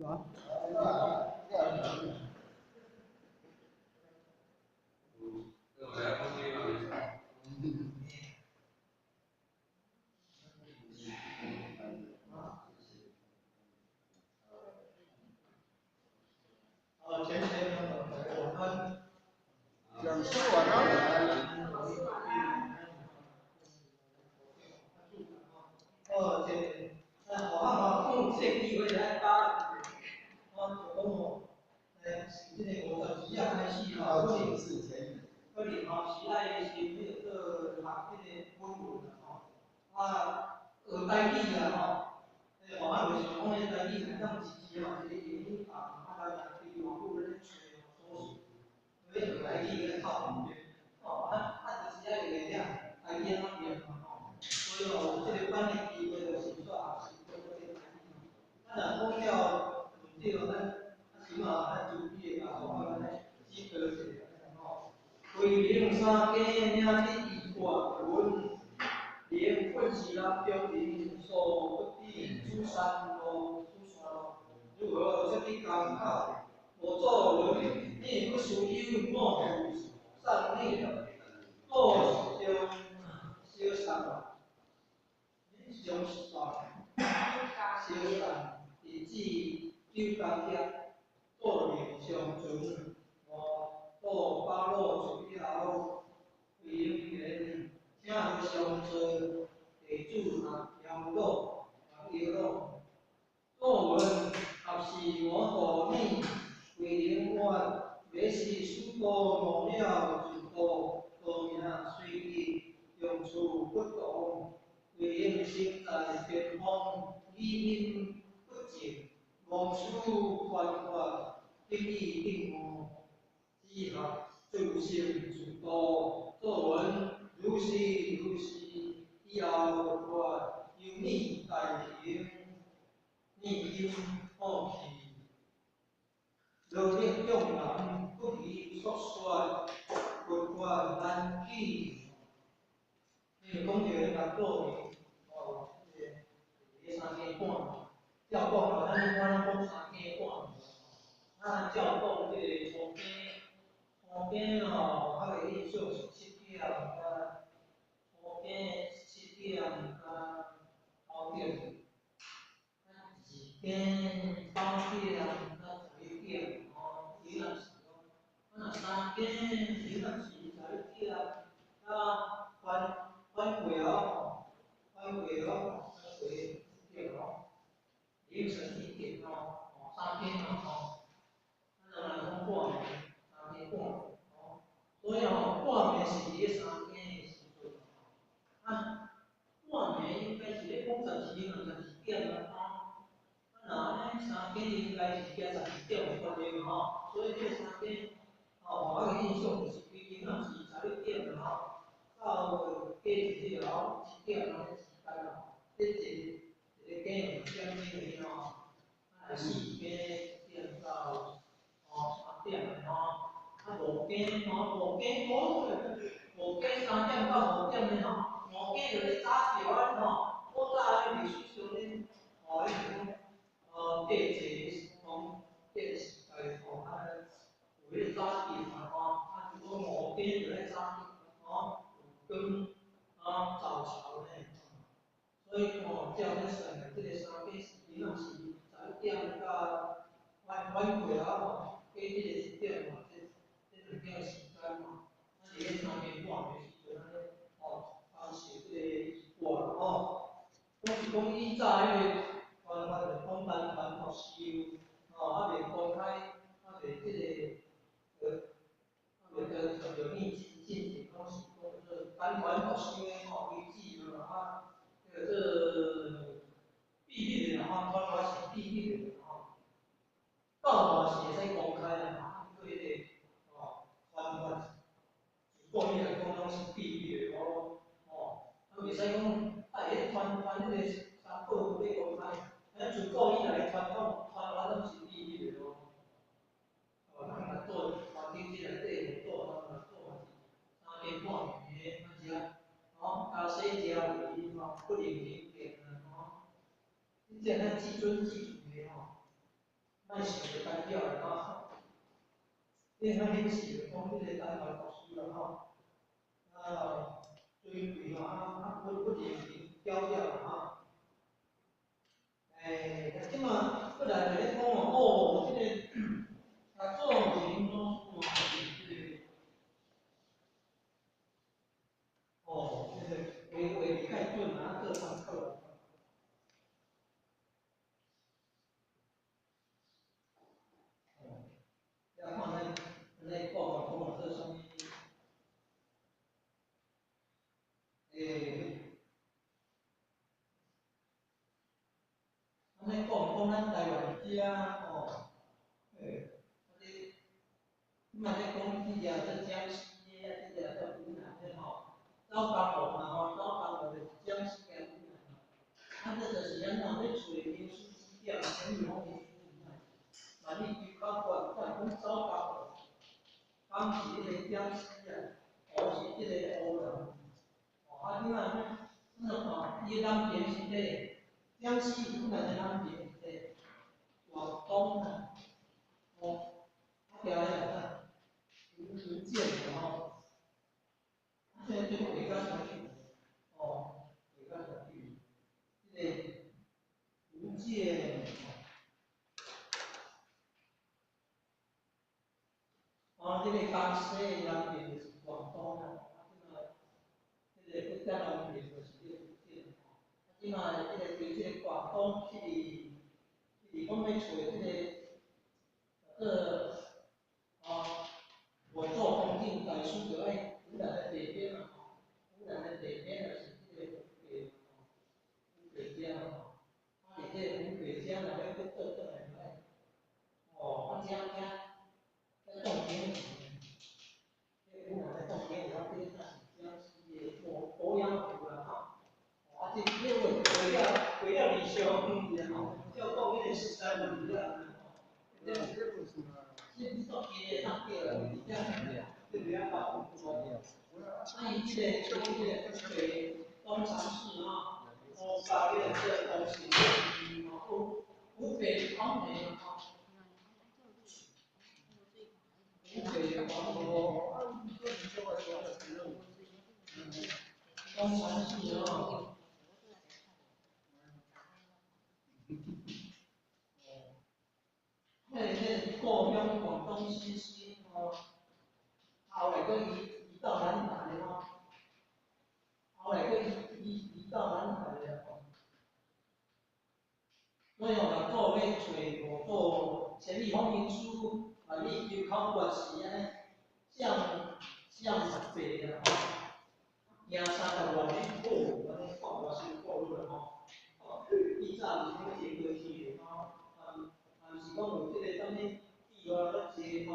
啊。全体晚安。讲师晚安。哦，这，那我好讲设计会来加，我就讲吼，是这个50字仔开始吼，可能可能吼是爱先迄个做学这个文文啦吼，啊，学台语啦吼，我仔就想讲，这台语若当一字吼，一个英语啊，啊，咱对外母咧揣锁匙，要学台语咧靠吼，啊啊，就是爱学遐台语安怎念嘛吼，所以吼，这个班的机会就是煞学习这个台语。咱若讲了毋对，咱啊起码咱自己会甲好安尼指导一下吼。归零三更领得伊挂文，灵困是人中人所不知诸山路诸山路，如何设立江口？无作轮，你不须有我上你做上小山，上山小山，直至九江峡，做灵上船，我做巴洛出了后，为言，请和上座地主阿摇鲁阿摇鲁，作文合是我道你，为灵活，欲是许多无了就道，道名随意，用处不同，为灵身在边方，语音不正，忘事传法，得意定悟，只合自性自度，作文如是如是，以后佛法由你代行，你应放弃。努力众人不离所说，佛法难记。你讲到迄个做呢，哦，这个伫三更半，照讲啊，咱一般拢讲三更半，啊，照讲这个初更，初更哦，较袂印象是7点啊，初更7点啊9点，啊二更9点啊11点，哦，伊若是讲，啊若三更伊若是11点啊，翻翻过哦，翻过哦，翻过1点哦，凌晨1点哦，哦三更哦吼，咱人来讲半暝，三更半，哦，所以吼半暝是伫咧三更的时阵，啊，半暝应该是咧讲12、12点啊，吼，啊若按呢三更应该是加12点有关系嘛吼，所以这个三更，吼，我的印象就是规定啊是11点啦吼，到过一了后7点安呢时间吼，这一个一个更有2点钟的吼，啊4更1点到吼3点的吼，啊五更吼五更哦，五更3点到5点的吼，五更就咧早起啊吼，古早的历史上咧，吼，伊是讲，过节讲过时代吼，啊有迄个早起嘛吼，啊如果五更就咧早起吼，有光啊早朝呢，所以吼，照咧算来，这个三更时阵啊是11点到晚晚过啊吼，过这个1点嘛，这这2点时间嘛，啊伫咧三更半的时阵按呢，吼，完成这个卦吼，讲是讲以早彼个传法就讲单传独修，吼，啊袂公开，啊袂这个，啊袂得特容易进进行，拢是讲做单传独修的吼为主啦，啊，叫做秘密的啦吼，传法是秘密的吼，教嘛是会使公开啦，啊，毋过彼个吼传法自古以来讲拢是秘密的哦，吼，啊袂使讲啊会传传彼个三宝欲公开，啊自古以来传统传法拢是秘密的哦。哦，咱若做传经这内底有做，咱若做嘛是三更半暝的，啊是啊，吼，加洗食为吼，不能明见啊，吼。你这咱至尊至尊的吼，莫受著干擾啦吼。你會曉顯示講這個台灣國師啦吼，啊，尊貴吼，啊，不不認定調調啦吼。欸，啊，這馬閣來就咧講哦，這個啊，做明祖師哦，是這個，哦，這個話話袂太準啊，做參考。哦，你看咱咱咧講啊，講啊，做啥物？欸，按呢講講咱台灣遮吼，欸，啊你，你嘛咧講這個做江西的，啊這個做湖南的吼，走江湖嘛吼，走江湖就是江西佮湖南嘛。啊，這就是按怎欲揣民俗資料，千里風雲萬里求考決，才會講走江湖，江是彼个江西啊，湖是這个湖南。哦，啊，你若你若看伊的南邊是佗？江西湖南的南邊是佗？廣東啊，哦，啊，徛咧啥？福建的吼，啊，這這個畫甲啥去？哦，畫甲啥去？這個福建，哦，這個江西的南邊就是廣東啊，啊，這馬這個福建南邊就是這個福建吼，啊，這馬這個對這個廣東去是講欲揣這個，叫做哦，我做恭敬大師就愛湖南的地邊嘛吼，湖南的地邊就是這個湖北嘛吼，湖北遮吼，啊，佇這個湖北遮若欲閣倒轉來就愛，哦，啊，遮遮遮凍天子，這湖南的凍天子，啊，這個才是江西的鄱陽湖啦吼，哦，啊，這這話過了二上遠吼，照講彼個時代問題啦，這這做記的當對啦，這這裡啊啊，伊這個這個湖北東長市啊，哦，把這個這個東西，哦，湖北黃梅嘛，湖北黃梅，東長市啊。哦，那那故鄉廣東新興哦，後來閣移移到南台吼，後來閣移移移到南台的吼。所以吼，若祖欲揣五祖千里風雲書，萬里求考決是按呢，降降白啦吼，行30外里路，按呢看偌辛苦啦吼。以早是欲坐高鐵的吼，啊，啊，毋是講有這個啥物汽車較濟吼，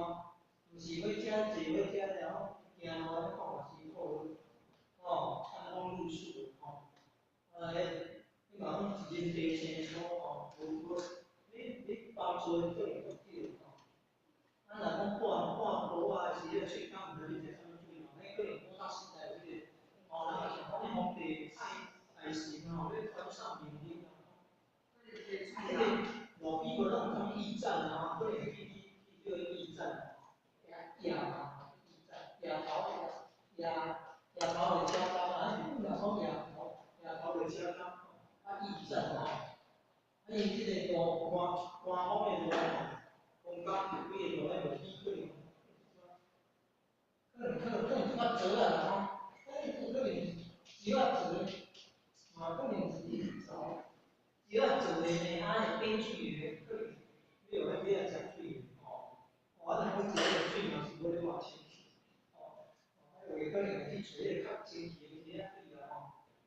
毋是火車坐火車爾吼，行路按呢看偌辛苦，吼，餐風露宿吼，啊，彼你嘛講一人地生粗吼，無無，你你幫助可能較少吼。啊，若講半半路啊，是彼個喙工，毋知你食啥物水吼，彼可能古早時代有彼個，吼，人嘛想講皇帝愛愛神吼，欲傳上命令啊，啊，彼個路邊無攏有啥物驛站啊，可能會去去去叫驛站，驛嘛，驛站，驛頭驛驛頭的車站啊，日本若講驛頭，驛頭的車站，啊，驛站吼，啊，因這個路官官方的路吼，公家有幾个路來落去，可能可能可能可能較早啊啦吼，可能可能石仔做的，嘛可能是石仔做的呢，啊會變水的，可能你用彼馬仔食水吼，哦，啊，若講食彼個水嘛是無咧偌清氣，吼，啊，有的可能會去揣彼個較清氣的物仔水啦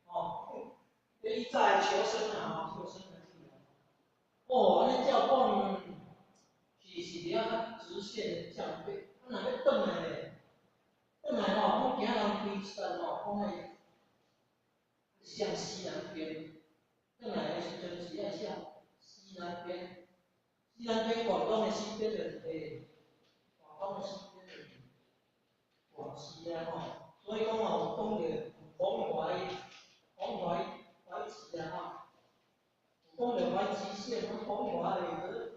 吼，吼，這以早的求生啊吼，求生的技能。哦，按呢照講是是佇遐較直線的降北，啊，若欲轉來咧，轉來吼，講行南迴山吼，講愛向西南邊，轉來的時陣是愛向西南邊，西南邊廣東的西邊就是佗？廣東的西邊就是廣西啊吼，所以講吼，講著黃淮黃淮淮齊啊吼，講著淮齊線，黃淮的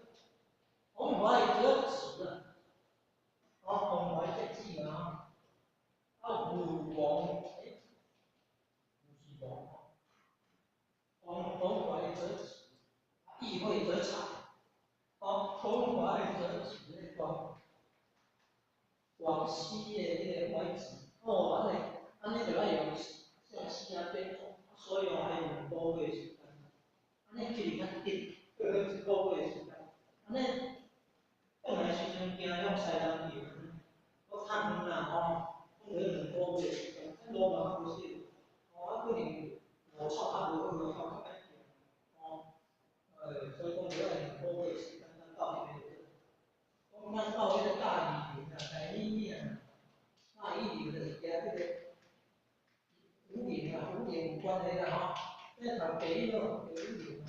廣西的彼個位置，哦，按呢就愛用像西啊變，所以哦愛兩個月時間，按呢距離較近，過一個月時間，按呢轉來時陣行向西南去，閣較遠啦吼，講著兩個月時間，這路嘛較無死，哦，啊可能路草較無好，較較歹行，哦，所以講著愛兩個月時間才到彼個。講咱到彼個大禹嶺啊，大禹嶺啊，大禹嶺就是行這個武嶺啊，武嶺有關係啦吼，這讀地理咯，地理啊。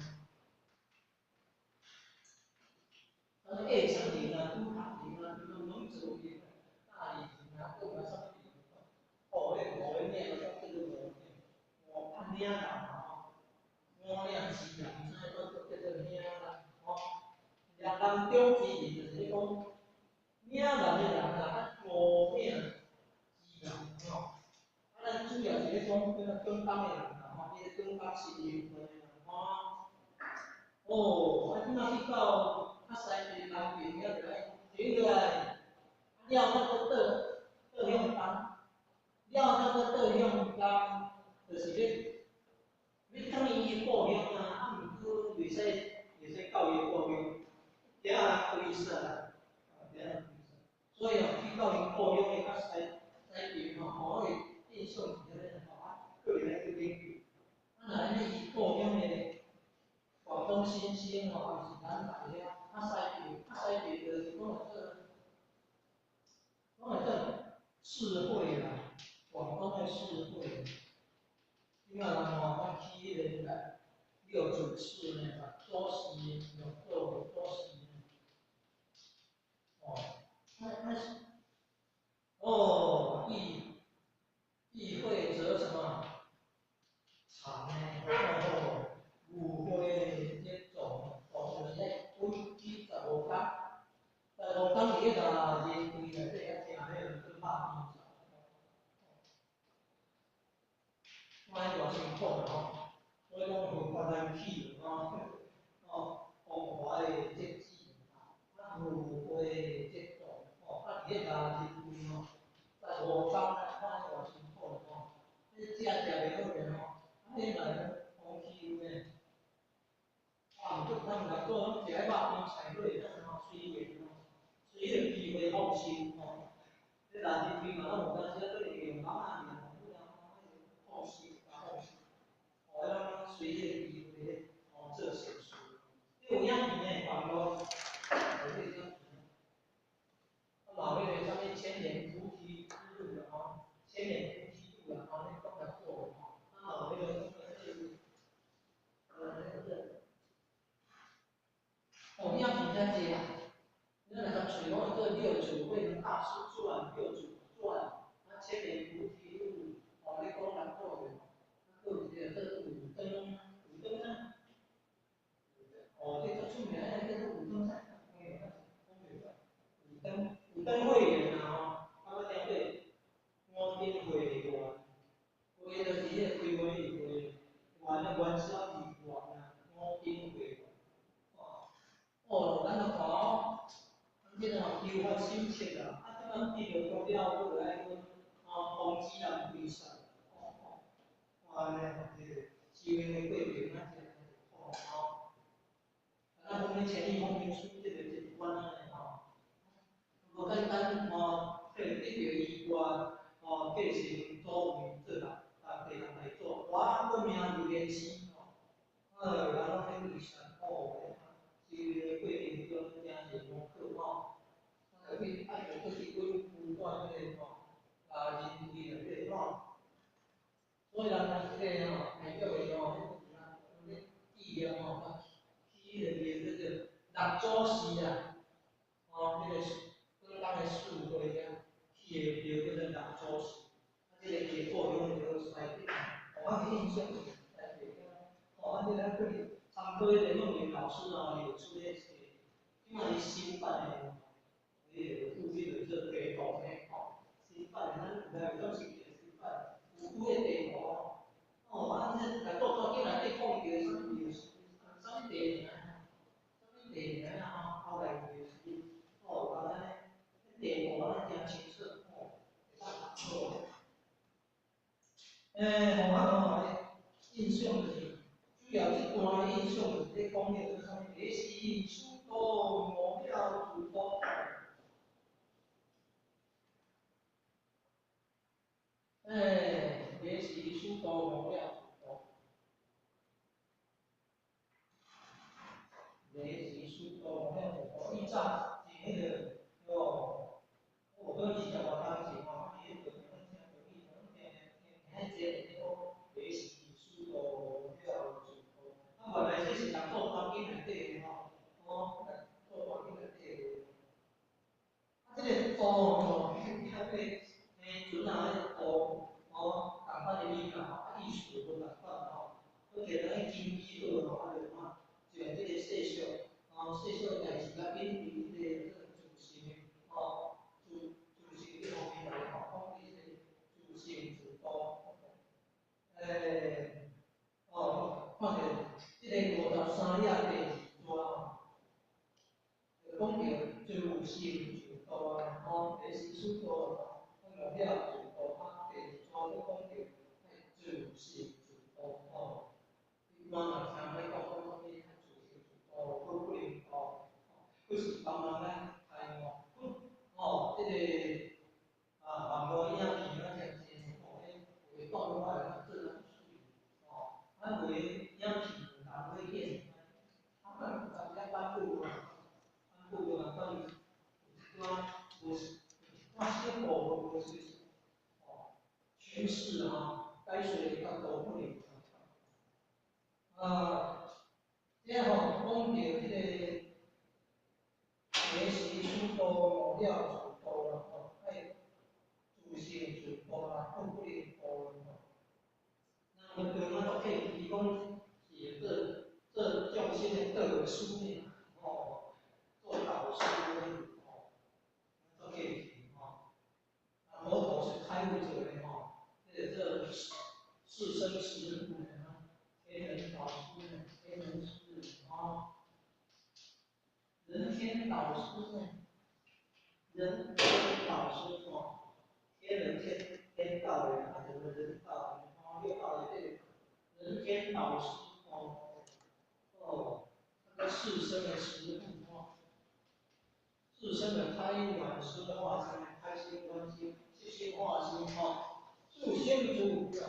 啊，二層嶺啊，古塔嶺啊，攏做嶺啊，大禹嶺啊，閣有啥物嶺？哦，彼個五個嶺，煞叫做五嶺，五啊嶺人吼，五嶺之人，啥物閣叫做嶺人吼。南中之人就是咧講嶺南的人啊，啊五嶺之人吼。啊，咱主要是咧講叫做廣東的人啦吼，伊個廣東是有關的人吼。哦，啊，這馬去到較西邊南邊遐就愛停落來，了才閣倒向東，了才閣倒向東，就是咧欲轉伊的故鄉啊，啊，毋過袂使到伊的故鄉。行啊，歸煞啦，行啊歸煞。所以哦，去到𪜶故鄉的較西邊吼，吼，彼個印象是啥物吼？啊，可能愛去研究。啊，若按呢伊故鄉的廣東新興吼，也是南台遐，較西邊就是講會做，講會做四會啦，廣東的四會。這馬人吼，攏去彼個六祖寺呢，祖寺六祖祖寺。哦，那是，哦，意會則什麼？長呢？哦，誤會這種，哦，就是咧，穩去15工，15工佇彼個人櫃內底遐食彼個叫肉邊菜。我按呢偌辛苦啦吼，所以講佛法難去吼，哦，風華的節制，啊，誤會節度，吼，啊，佇彼個人櫃吼，15工啊，看按呢偌辛苦啦吼，你食食袂好咧吼，啊，你嘛風氣有呢，啊，毋過咱來做攏食彼肉邊菜落吼，隨緣吼，隨彼個機會放生吼，你若人櫃嘛攏有當時啊，閣會用網仔爾，放生，放生，哦，咱隨彼個機會咧，哦，做善事。你有影片呢？網路，有彼個影片。啊，嘛有彼個啥物千年菩提之路啦吼，千年菩提路啦吼，你講來做吼，啊，嘛有彼個啥物，彼個，哦，影片遮濟啦。你若甲揣講做六祖慧能大師傳，六祖傳，啊，千年菩提路，哦，你講來做的，啊，閣有一個叫五燈，五燈啊，哦，這足出名的叫做五燈山，五燈，五燈會元啊吼，啊，我聽過五燈會元，會就是彼個開會的會，元啊元宵節元啊，五燈會元，哦，哦，咱就看哦。這個吼求法心切啦，啊，這擺得著國了，閣落來閣吼防止人歸煞，哦哦，按呢吼，這個修行的過程啊，這個哦吼，啊，咱講咧千里風雲書這個一關按呢吼，無簡單吼，得著遺願吼，繼承祖位做大地人來做，哇，閣名留連史吼，哎，人攏咧歸煞，哦，修行的過程中真是無可吼。啊，去愛閣去揾不管彼個吼，啊，人櫃內底吼，所以人若這個吼，代表的吼，咧紀念吼，去彼個廟叫做六祖寺啊，吼，彼個廣東的四會遐，去的廟叫做六祖寺，啊，這個伊的故鄉叫做西邊，哦，我印象是西邊吼，啊，這個閣去參考彼個孟玲老師吼，伊有出彼個冊，這馬是新版的。彼個附近就做地圖呢，吼，新版的，咱毋知有種是新版，有有彼地圖哦，啊，這來倒轉境內底講著啥物廟，啥物地名，啥物地名啊吼，後來就是哦，按呢，地圖按呢誠清楚。師徒無了自度，禮是師徒無了自度。以早前彼个哦，有過20外冬前吼，彼个道場聽道理，聽聽聽遐濟咧講禮是師徒無了自度。啊，原來這是六祖壇經內底的吼，哦，六祖壇經內底的。啊，這个度吼，遐個嘿，船仔彼个度，哦，仝款的音啦吼，啊意思無仝款吼。閣摕咱去經醫好吼，啊就怎將這個世俗，吼，世俗的代誌甲變為這個自性的，吼，自性這方面來吼，講這個自性自度。欸，哦，看著這个53頁第二段吼，就講著自性自度啊，吼，禮是師徒無了自度，啊，第二段閣講著自性自度，吼。一般人聽咧講講啥物自性自度，閣不能度，閣是幫人咧開悟，吼，這个啊，網路影片啊，誠濟吼，彼有的講法會做啊足媠，吼，啊有的影片人咧演，啊，咱家己愛反哺啊，反哺啊，關於有一寡無，有一寡小部分無是，吼，詮釋吼，解說的角度不能。啊，這吼講著這個禮是師徒無了自度啦，吼，愛自性自度啦，閣不能度啦。那我對我足客氣講是做眾生的導師呢，吼，做導師的，吼，足客氣吼。啊，佛陀是開悟者呢，吼，這個做四生慈父呢，天人導師呢，天人師吼，人天導師呢，人天導師吼，天人天道的，啊，就是人道的，吼，六道的這個人天導師吼，哦，那個四生的慈父吼，四生的開滿身化身，開心觀心，悉心化身吼，自性自啊，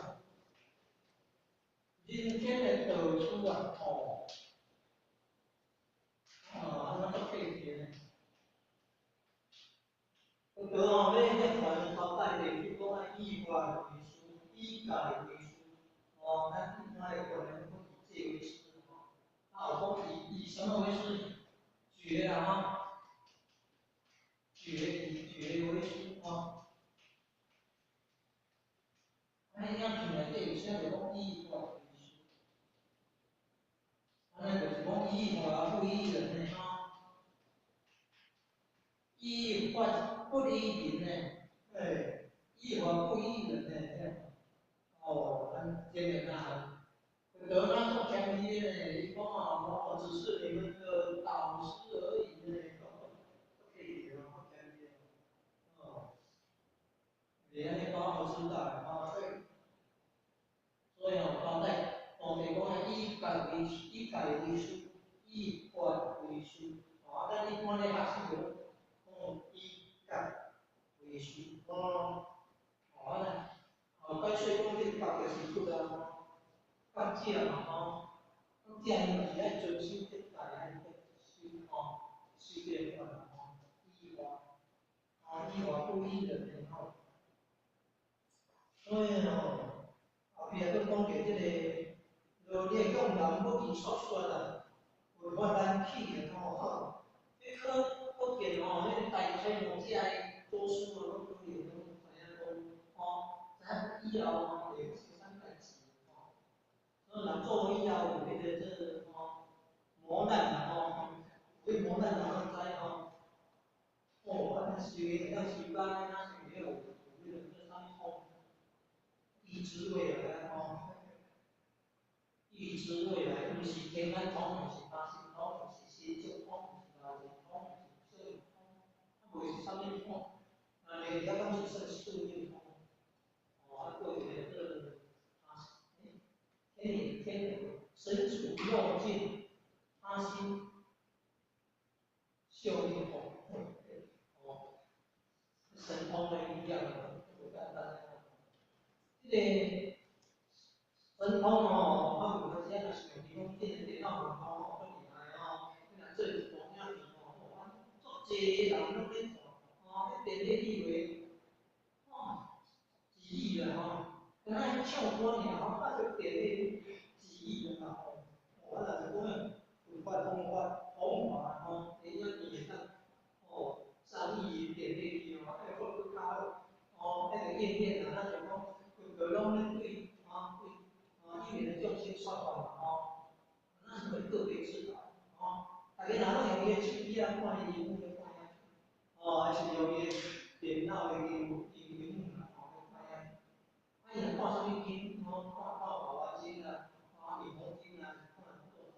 人天的導師啊，吼，啊，按呢足客氣呢。佛吼，欲傳頭擺弟子講愛以法為師，以戒為師，吼，咱一般的觀念講以戒為師吼，啊有講以什麼為師？覺啊吼，覺以覺為師吼。啊，影片內底有寫著講以法為師，按呢就是講依法不依人呢吼，依法不依人呢，欸，依法不依人呢，哦，咱這個啊，得那足謙虛呢，伊講啊，我只是你們的導師而已呢，足客氣哦，足謙虛，哦，袂按呢講好知道吼，所以吼，當代當地講啊，以戒為以戒為師，以法為師，啊，咱一般咧學習就講以戒為師，哦，哦，按呢，哦，解說講這個覺就是佛啊，覺者嘛吼，覺者伊嘛是愛遵守這戒，愛修吼，修這個法吼，依法，啊，依法不依人的吼，所以吼，後壁閣講著這個羅列用人不疑說說啦，違法難起的吼，吼，這可見吼，彼個大開悟者的祖師啊，攏可能攏知影講，吼，知影以後吼會發生啥物代誌吼，所以人做以後有彼個做吼磨難啦吼，有彼磨難人攏知吼，哦，按呢修會當修到按呢，若是有彼個做啥物通，預知未來啊吼，預知未來，毋是天眼通，毋是他心通，毋是心識通，毋是大神通，毋是色通，啊無是啥物通？啊，你遐講是算宿命通，哦，啊，過一個做啊，欸，天眼天耳，身處漏盡，他心宿命通，哦，神通的力量，無簡單。這個神通吼，我有當時啊，若想起講電電腦神通吼，足厲害吼，你若做一部影片吼，足濟人攏咧看，吼，彼電力以為，吼，幾億啦吼，敢若唱歌爾吼，啊，這電力幾億啦吼，啊，若是講佛法弘法弘法吼，電影片會當，吼，上億電力去吼，彼個閣較好，吼，彼個應驗啊，咱就講規個攏咧對，吼，對。啊，因緣的眾生說法嘛吼，咱是會個別指導，吼，大家若攏用伊的手機啊看伊螢幕咧看遐，哦，還是用伊的電腦的螢幕啦，吼咧看遐。啊，伊若看啥物經，吼，看看法華經啦，啊，彌陀經啦，看做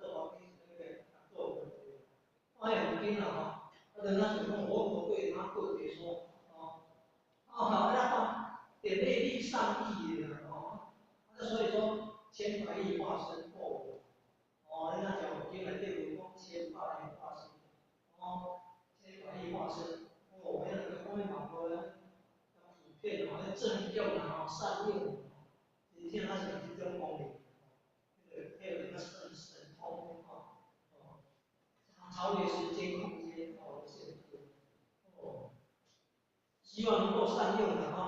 做那個做看遐經啦吼，啊，就咱想講佛陀對他個別說，吼，哦，啊，咱看點閱率上億的啦，吼。所以說，千百億化身哦，哦，你若講經內底有講千百億化身，哦，千百億化身，哦，彼個講彼網路咧，普遍哦，彼正用啊，善用，真正咱是有這種功能，彼個神通吼，哦，超越時間空間哦限制，哦，希望能夠善用啦吼。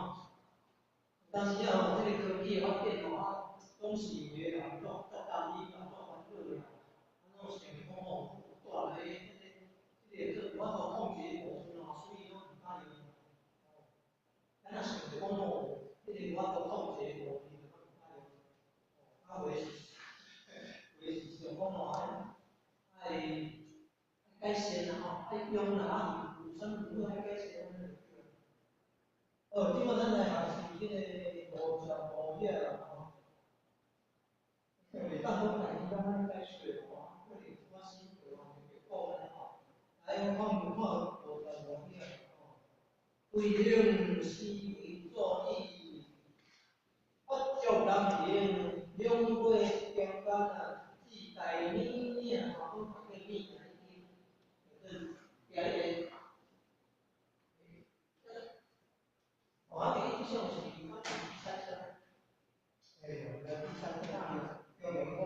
當時啊，這個科技的發展吼，啊，總是有的人作作擔心啊，作煩惱啦，啊，攏想講吼，帶來這個這個無法度控制的部分吼，所以攏毋敢用。哦，咱若想著講吼，這個無法度控制的部分，就毋敢用。哦，啊，有的是想講吼，愛愛改善啦吼，愛用啦，啊，有啥物毋好愛改善。哦，這擺咱來學習這個五十五頁啦吼。袂當講家己感覺解釋吼，可能有寡心得吼，特別講安尼吼。來，我看看55頁吼。唯能思維作意，佛足難行，兩尾中間啊，至大耳嶺吼，講叫耳已經，叫做舉彼個。哦，啊，這個印象是較第三聲。哎呦，來第三聲，對對對。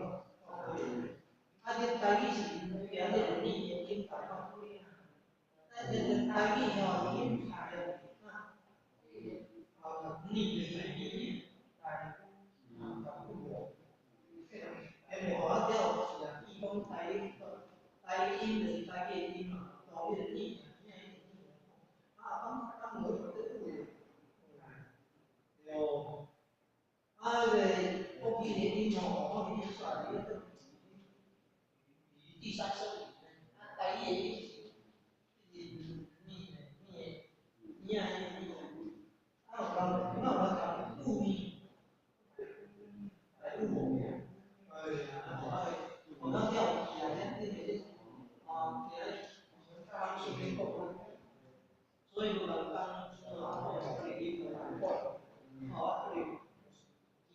啊，這台語是行那個念經法吼。那個台語吼，已經排了，啊，念就是念，啊，哎，無啊，了是啊，伊講台語，台音就是台語的音嘛，哦，彼個念，念念，啊，講講無這久的，對，啊，彼個國語的音吼，我伫咧煞伫咧第三聲，啊，台語的音是念念念念，啊，有人，那有人講霧來霧。哎呀，啊，我咱了去啊，咱恁個啊，當順便講，所以有人講說啊，這個音難講，哦，啊，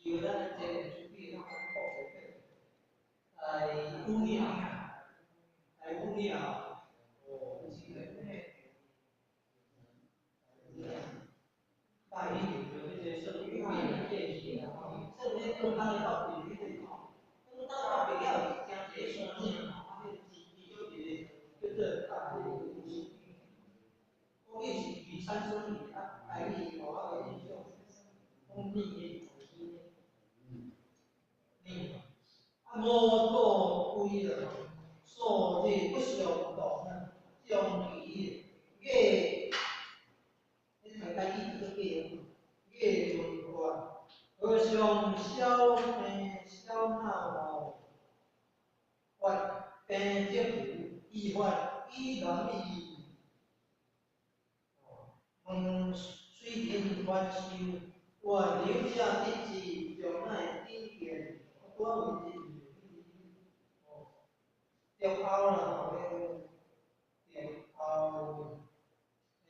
以為咱這個出去，咱講來烏鳥，來烏鳥，哦，是個，大一點就彼個算烏鳥電視啦，吼，算彼中間的北邊彼個吼，中間北邊了有行一個山嶺吼，啊，彼個其中一個叫做大彼個烏。國語是第三聲語，啊，台語予我的印象，講念的念，啊，五祖歸啦，數日不相同啊，將其月，你睇台語叫做月，月輪轉，和尚小病小鬧吼，發病則依法以難醫。問水人還壽，願留者得志，將乃頂見，我為哦，最後啦吼，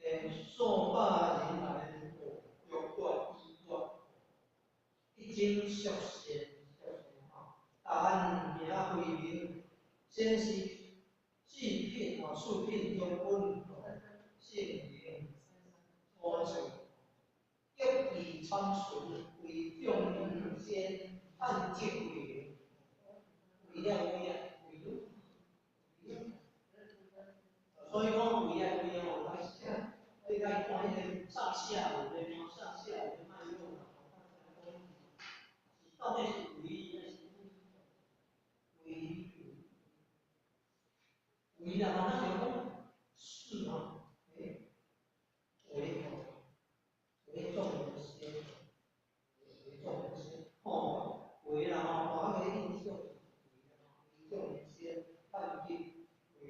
最後數百人來欲斷醫斷，一經熟善，熟善吼，答案名慧明，先是四品吼，四品中本，聖明初創，極意參順，為眾人先。判極為，為了為啊，為了，所以講為啊為哦，你來看彼个上下文的上下文的脈絡啦，是到底是為還是為？為啦，咱就講是吼，欸，為吼，為眾人先，為眾人先，吼，為啦吼，我個印象是為眾人先，判極為，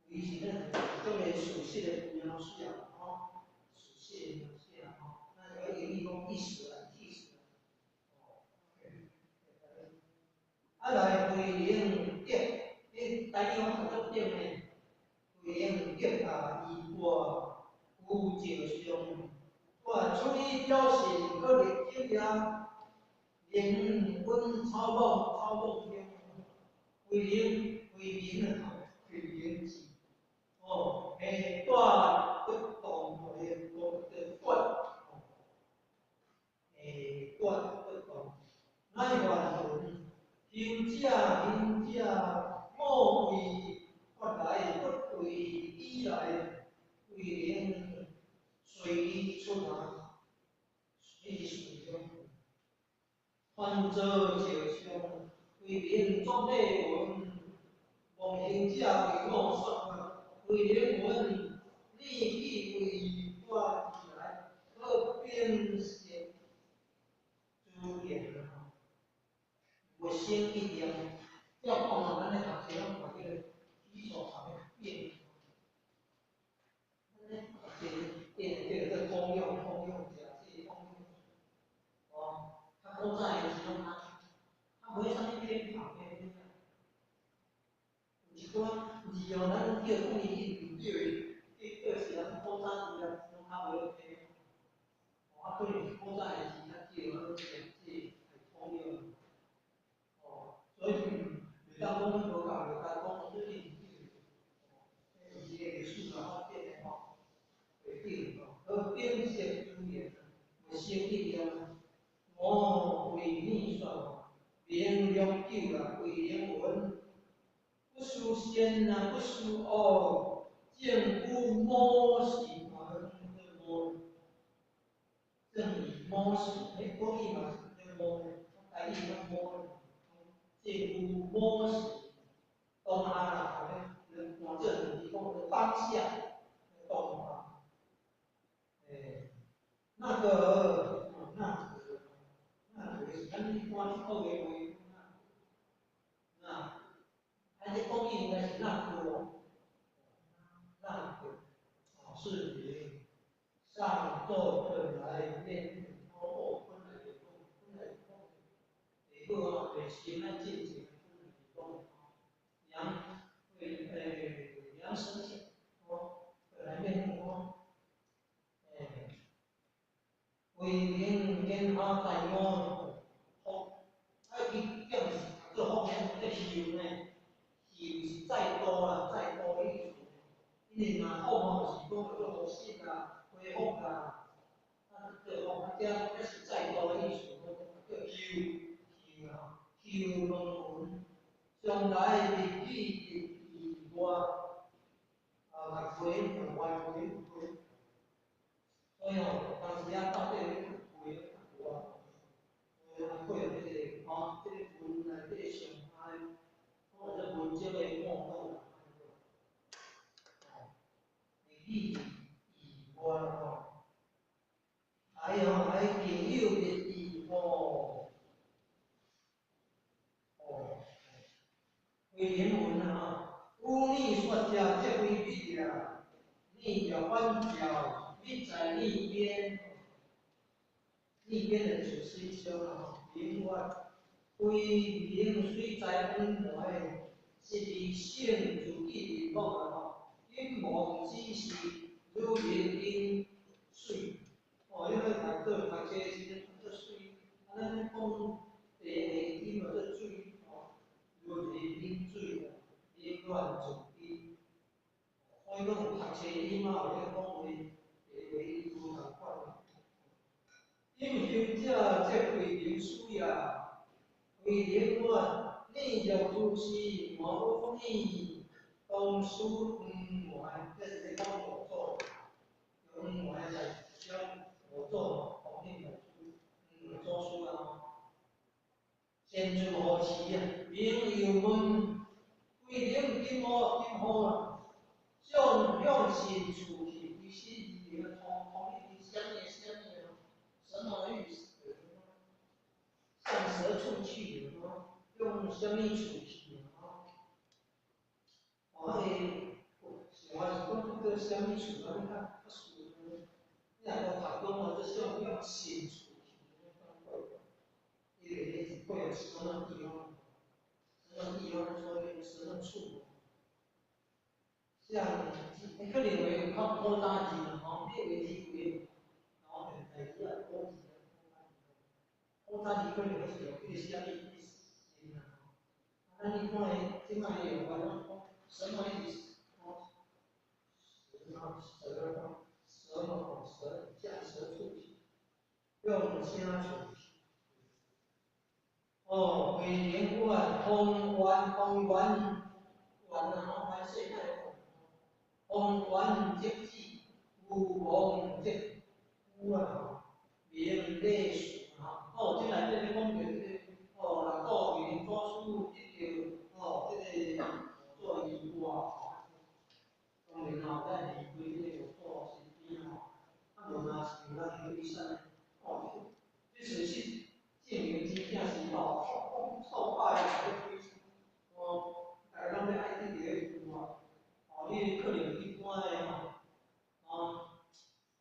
為是咱種個屬實的描寫吼，屬實的描寫吼，咱個英語講意思啦，意思啦，哦，啊來為能得，你台語講讀做得呢？為能得啊，以外有照相，哇，處理表現閣歷經啊，靈溫草莽草莽經，為能為民啊，為民治，哦，欸，斷不動，欸，斷斷，欸，斷不動，乃還魂，行者行者，莫為法來，不為理來，為能隨出啊，隨隨中，凡造照相，為能作禮文，望行者為我說法，為能聞，你去為法而來，可辨識諸言啊，勿生一念。要講啊，咱咧讀冊攏看這个提手旁的變，咱咧讀冊變這個通用通用者，這個通用，哦，較古早的時攏較，較無啥物偏旁的，有一寡字哦，咱叫講伊毋對的，叫是咱古早字啊，攏較袂好聽。哦，啊，可能古早的字較少，啊，攏變這個通用。哦，所以袂當講咱無教會當講這是毋對的，哦，這是一個歷史的發展的吼，會變吼，可辨識諸言，勿生一念，我為你說，明良久啦，為能聞，不思善啊，不思惡，正有魔事嘛，叫魔，正以魔事，欸，國語嘛是叫魔，台語叫魔，正有魔事，當下啦，吼，咧，換做是講當下，當下，欸，那個，那個，那個是咱一般講的話，那，啊，這國語應該是那個哦，那個，哦，是名上座本來面目，哦，本來就講，本來就講，下好啊，下心咱進前本來就講，量為量身體，哦，本來面目哦，欸，為能見下大我，福，啊，伊講是做福呢，這壽呢，壽是再度啦，再度的意思。因為若福吼是講叫做復生啦、恢復啦，啊叫福，啊這這是再度的意思，叫壽壽啊，壽問雲，將來日語以外，啊，外回外回回，所以吼，當時啊到底回有啊，啊，過這个吼，這個雲內底上下，講這文章的脈絡啦，哦，日語以外吼，還有還更有日語吼，哦，為能聞啊，有你說者這非彼啊，你要反照，你在你邊，你邊的就是一種吼，明法，非明水在本來，是離性自己面目啊吼，因無只是如人飲水，哦，因為讀做讀冊的時陣讀做水，啊，咱咧講地下音嘛做水，吼，如人飲水啊，冷暖自知。所以講讀冊音啊，有咧講話，話語無仝款。隐形者則非靈師也，非靈我，你若如是，我與你同屬黃原，這是咧講五祖，黃原在將五祖弘忍大師，黃原祖師啊吼。善住何時啊？明又問，非靈今何今何啊？向向神處去，非心而靈啊，通通你啥物啥物啊？什麼意思？向何處去？用啥物處去？哦，彼個想我是講這個啥物處啊？你較較順呢？你若講讀講哦，這向用神處去，怪怪。伊個會有什麼地方？什麼地方？說用什麼處？像可能會有較古早字啦，吼，你話字句，吼，代志啊，古字啊，古早字可能是用彼個啥物意思啦，吼。啊，咱一般的這擺用法攏講什麼意思？吼，蛇蛇蛇嘛，蛇向蛇處去，用啥處去？哦，非靈我通圓通圓圓啊，吼，圓世界的宏願則止，有王則夫啊，明禮事啊，哦，這內底咧講著這個，哦，六祖慧能祖師得著，哦，這個五祖衣缽吼，當然吼，咱離開這個五祖身邊吼，啊，無若像咱許山，哦，這事實證明真正是吼，錯擺啊，咧推，哦，逐家攏欲愛得著彼句啊。哦，你可能一般的吼，哦，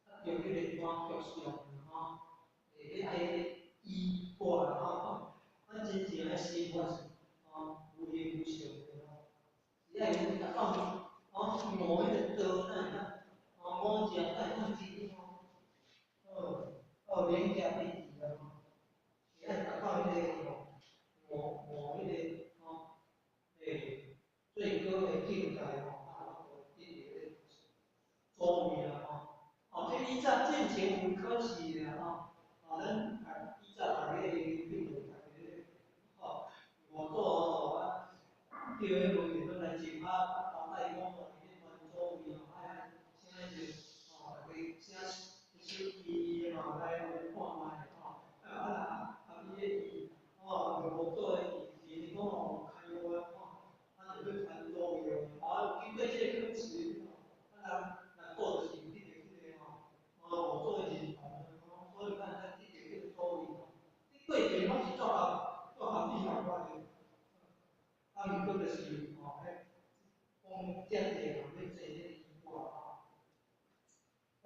啊，著彼個歌劇上吼，會欲愛衣缽吼，咱真正的生活是吼無形無相的吼，只愛有達到吼悟彼個道，才會當吼悟正才會當知吼，哦，哦，免驚被治啊吼，是愛達到彼個吼悟悟彼個吼，欸，最高的境界吼。祖位啦吼，哦，這以早進前有考試啦吼，哦，咱以早逐個研究就逐個吼，五祖吼啊，叫彼問題轉來種啊，啊，頭戴講哦，伫咧傳祖位吼，愛請就吼，逐家請一首詩吼來看覓吼，啊啊啊，伊的字，吼，五祖的字，是講哦，開悟吼，啊，就欲傳祖位哦，啊，經過這個考試，啊，人。做就是得著這個吼，哦，五祖的認同吼，所以咱才得著這個祖位吼。這過程攏是做合做合理合法的，啊，毋過就是吼，彼講遮濟人欲坐這個衣缽吼，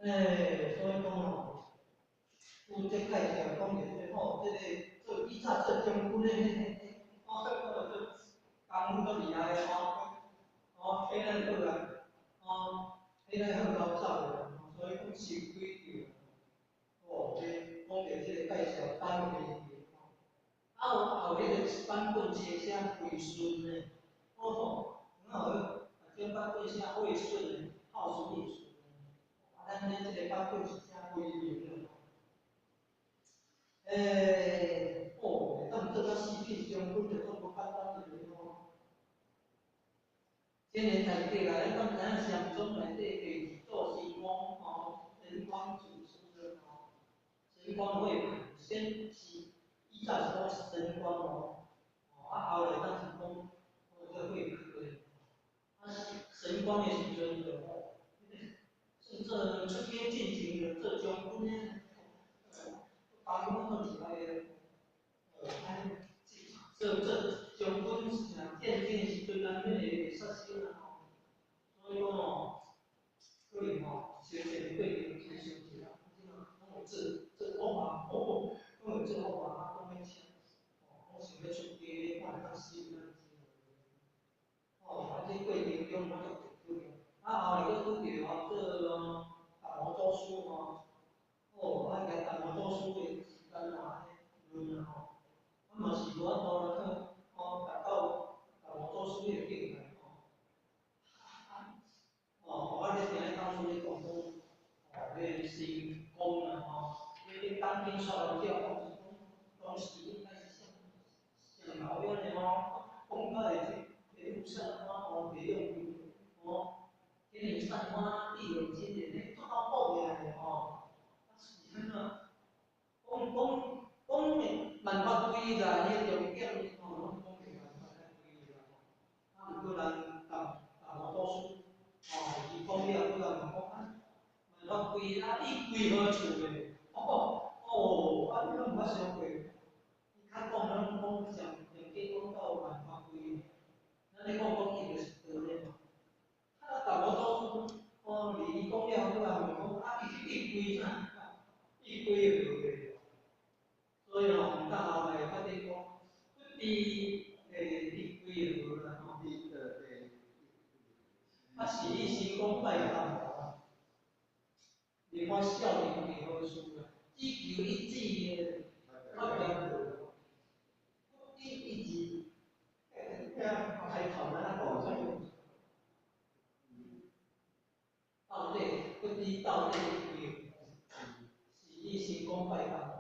欸，所以講吼，有這介紹講著這個吼，這個做以早做將軍的，吼，做功夫足厲害的吼，吼，彼咱好啊，吼。彼咱好𠢕走的，所以講受鬼著，哦，這講著這個介紹版本吼，啊有後彼個版本寫寫惠順的，哦，然後這版本寫惠順的，孝順的順，啊，咱咱這個版本是寫惠明的，欸，哦，會當做到四品將軍就足無簡單一個吼。千年大計啊，咱敢知影禪宗內底第二祖神光吼，神光祖師的吼，神光慧可先是以早是講神光哦，哦啊後來當是講哦這慧可的，啊神光的時陣就吼，算做出家進前就做將軍的，當軍都厲害的，哦啊做做將軍是戰爭的時陣，難免會殺生啊吼，所以講吼，可能吼，小前過程親像一下，攏有做做惡嘛，攏有做惡嘛，啊，講欲請，吼，講想欲出家，看會當死有咱哦，啊，這過程中攏足可能，啊，後來閣拄著吼做達摩祖師吼，哦，啊，共達摩祖師的時間啊，按呢論啊吼，啊嘛是無法度啦，去吼達到達摩祖師彼個境界吼，哦，我咧聽咧老師咧講講，哦，彼個神功啊吼，彼迄讲经煞来了，讲当时应该是上上老样的吼，讲到会这路散花哦，别用哦，天女散花，地有金莲，迄足够讲的吼。啊是按怎？讲讲讲的万法归一啦，彼重点吼，拢讲袂万法归一啦吼。啊，毋过咱达达摩祖师吼，伊讲了，阁共问讲啊，万法归一啊，意归何处咧？哦哦，啊，你拢毋捌想过？伊较讲拢讲上上加讲到万法归一，咱咧讲讲伊就是道咧嘛。啊，达摩祖师哦，伊讲了，阁共问讲啊，伊意归啥？意归何咧？所以吼，到后来决定讲，不知意归何啦吼。啊，是意成功拜达摩，你看少年为何事啊？只求一指的发现无，不知一字，开头咱啊讲到底不知到底意归何，是意成功拜达摩。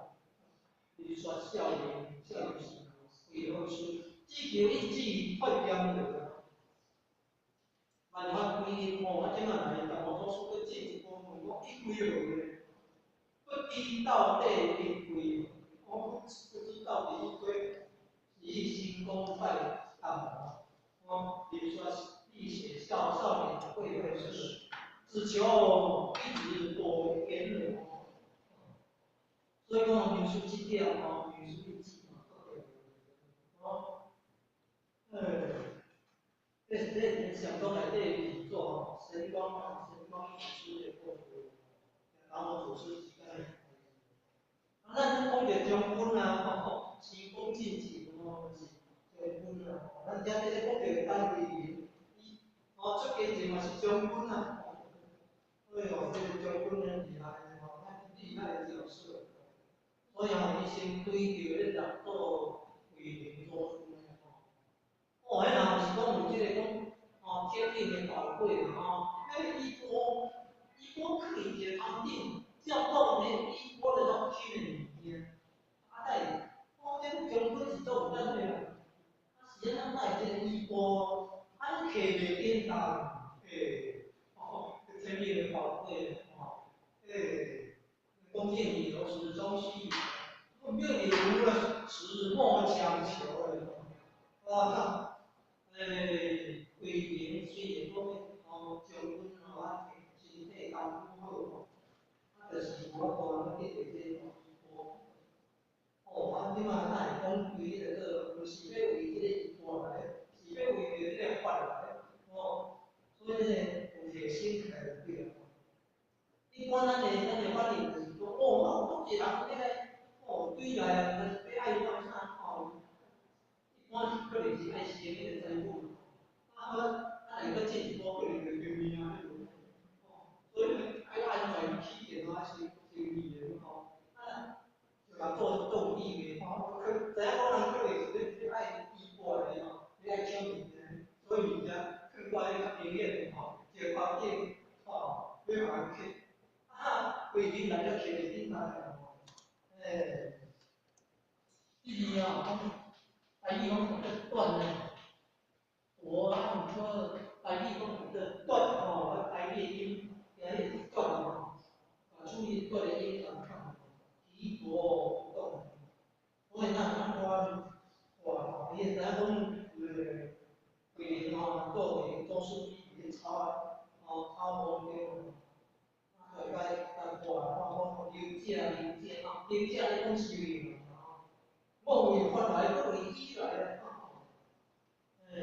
你说少年少年时为何事？只求一指发现无。万法归一吼，啊，这马来达摩祖师阁进一步问讲，意归何咧？不知到底意归何，我不知到底意归，是意成功拜达摩，哦，比如说立写少少年会会是，只求一指果圆了。所以讲描述这点吼，描述一指嘛，哦，这相当内底是做吼，神光啊，神光祖师的故事，达摩祖师时间。啊，咱讲著将军啊，吼，施公进前吼是将军啊，咱遮这个讲著戴维林，伊吼出家前嘛是将军啊，所以吼，这个将军很厉害吼，厉害的角色。所以吼，伊先对著咧六祖慧能祖师吼，哦，彼若毋是讲有这个讲，吼，天命的宝贵啦吼，彼衣钵，衣钵囥伫一个头顶，照讲咧衣钵咧拢轻的物件，啊，会，哦，这将军是做有咱的啦，啊是按怎会这个衣钵，啊你提袂简单，欸，哦，这天命的宝贵吼，欸，恭敬理由始终须臾，命里无了，实莫强求的，哇，欸，慧能虽然讲吼将军吼啊，身体功夫好吼，啊，就是无法度通得著这个衣钵。哦，啊，这马哪会讲为迄个做，毋是欲为这个衣钵来，是欲为著这个法来，吼，所以这个有热心起来就对了。一般咱的反应就是讲，哦，我有足济人伫咧，哦，对来啊，欲爱我啥吼，一般可能是爱先彼个财富，啊，我啊来阁进一步可能就丢命啊，吼，所以爱安全起见吼，先先利的吼，啊，就共做做有意义吼，可知影讲人可能是咧爱衣钵的吼，咧爱抢物件，所以物件囥挂咧较明显的吼，一个包顶吼，欲予人去。啊，慧能来了，提袂顶来吼，欸，第二啊，讲台语讲叫断呢，我啊毋过台语讲叫断吼，台语的音，今日是断吼，啊注意断的音共款，提钵不动。所以咱咱看哇吼，伊会知影讲，慧能吼，做慧能祖师伊伫咧草啊，吼草木中。啊，就该该看看讲行者行者吼，行者咧讲修行吼，莫为法来，不为语来啊！欸，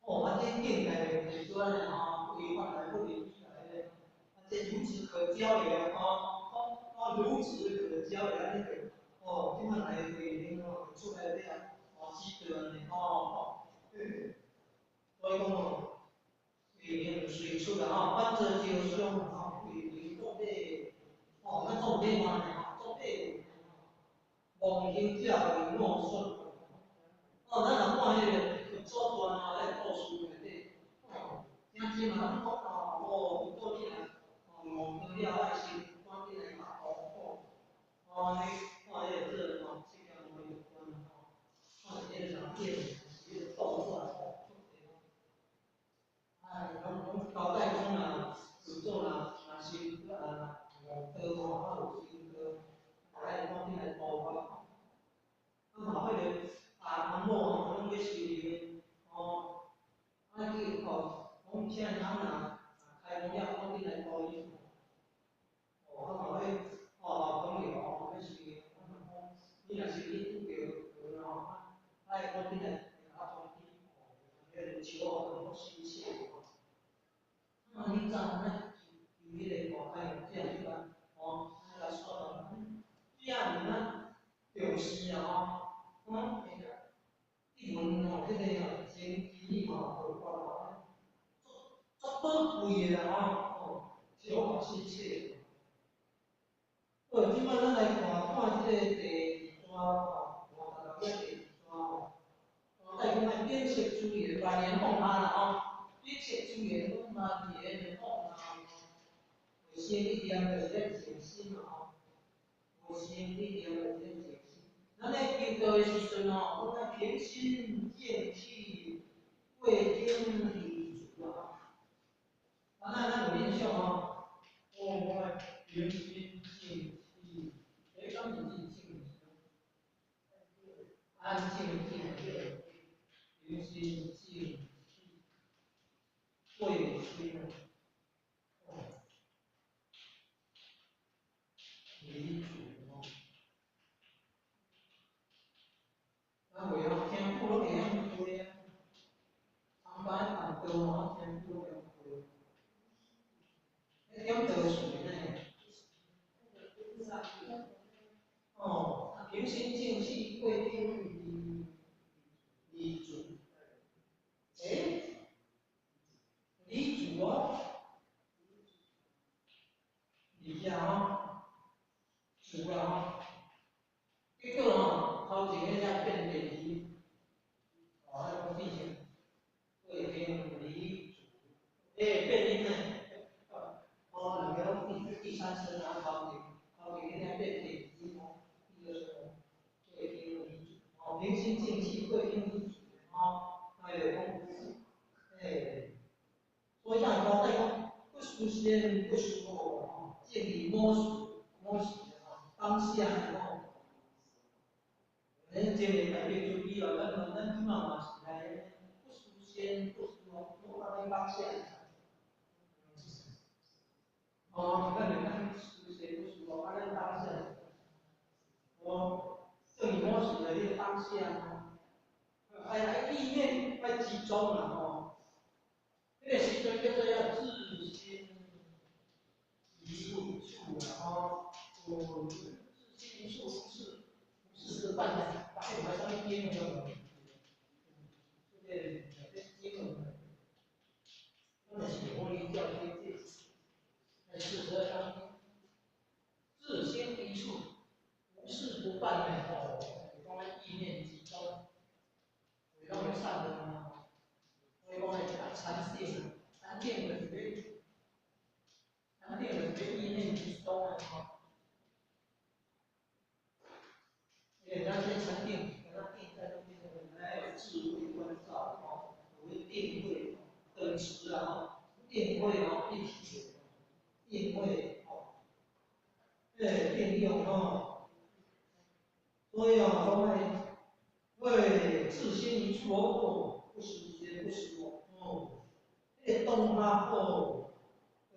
哦，啊，这境界就是按呢吼，为法来，不为语来咧。啊，这孺子可教也吼，哦哦，孺子可教也按呢个，哦，这马来慧能吼出来了，哦，知道按呢吼吼，所以讲哦。慧能随出啦吼，反正就相吼，慧能做底，吼，咱做底嘛呢吼，做底望行者为莫说。哦，咱若看彼个佛祖传吼，彼个故事内底，哦，真济嘛拢讲哦，哦，佛祖你若哦悟道了，爱先赶紧来学徒，讲交代讲若有做若若先啊五道吼，啊有修道，爱赶紧来度我。啊嘛，彼个阿阿某吼，拢咧修行吼，啊去吼，讲请翁若开悟了，赶紧来度伊。哦，啊嘛，彼哦老朋友吼，欲修行，啊嘛讲，你若是你拄著吼，啊，爱赶紧来共我通知吼，彼个树仔拢死死吼。啊，你早咱求彼个大开悟者去吧，吼，啊来说明，这尔啊重视啊吼，吼，你问吼，彼个哦，前期吼，无法吼，足足宝贵的啦吼，哦，少学细册。好，这摆咱来看看这个第二段吼，56页第二段吼，哦，带讲爱屏息注意，万缘放下啦吼，屏息注意，讲万缘放下，唯心一念就是咧静心嘛吼，唯心一念就是咧静心。咱咧求道的时阵吼，讲爱平心静气，过定理足啊。啊，咱有印象吼，哦，讲爱平心静气，欸，敢是静静？安静静，平心静气，过定哦，理足吼。啊，话吼，听久拢会晓背啊，参班办道吼，听久拢会晓背。彼点道顺呢？哦，平心静气，过定理足。欸，理足哦，理啊吼，足啊吼，结果吼，头前彼只变电字，哦，彼讲变成过定理足，欸，变音呢？哦，两个拢第三声啊，头前彼只变电字吼，第二声过定理足，哦，平心静气，过定理足，吼，哎，讲，欸，所以才会交代讲，不思先，不思后，吼，静于某时某时吼，当下吼。咱这个特别注意哦，咱这摆嘛是来不思先，不思后，拢放在当下。哦，咱就咱思先不思后，啊，咱当下。哦，正于某时的彼个当下吼，爱意念爱集中啦吼。彼个时阵叫做要自心一处啦吼，有自心一处，无事不办的，大概有啥物经文？这个经文，咱若是佛教这这，42章，自心一处，无事不办的吼，是讲意念集中，有拢会散的嘛。所以讲爱禅定，禅定就是咧，禅定就是咧意念集中的吼。因为咱这禅定，咱定在那边，咱有智慧观照吼，有定慧等持啊吼，定慧吼一体，定慧吼，定用吼，所以哦，讲爱为自心一处哦，不思先不思后哦，彼个当下哦，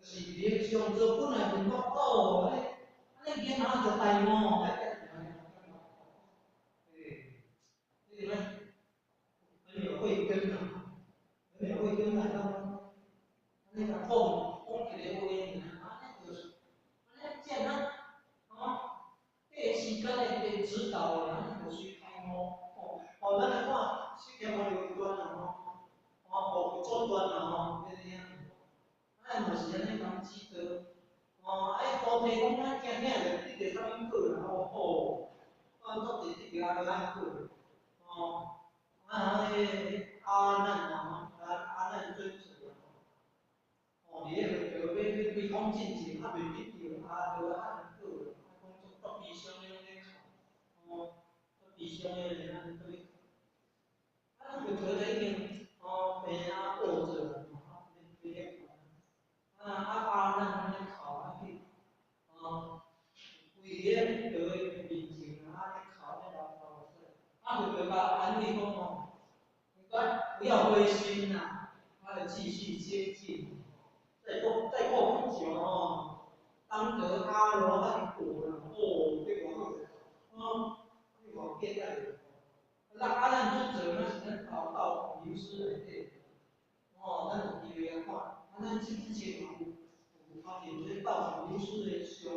就是平常做本来面目哦，按呢囡仔就大悟。你们很有慧根啊，很有慧根来到，按呢共讲一个话尔，按呢就是，按呢简单，吼，这个时间的的指导，按呢就随开悟，哦，哦，咱来看释迦牟尼佛啊，吼，哦，佛祖传啊，吼，这样，啊嘛是按呢共指导，哦，啊，菩提讲咱惊惊就得到啥物果啦，吼，哦，啊，足济得到阿罗汉果。哦，啊，彼个阿难啊，阿难尊者哦，伫咧佛陀欲归空进前，犹未得到阿罗汉果，啊，讲足足悲伤的拢咧哭，哦，足悲伤的咧安尼咧哭。啊，佛陀就已经哦病啊恶做啊，啊，咧咧哭。啊啊阿難按呢哭啊去，哦，跪佇咧佛的面前啊，按呢哭按呢流流目屎，啊佛就共安慰講哦，不要灰心啦，啊著繼續精進，再過不久哦，當得阿羅漢果啦，哦，這偌好，哦，這偌簡單。那阿難尊者，那是咱佛道流師內底，哦，咱有機會來看，啊，咱之前嘛有發現這道場流師的像，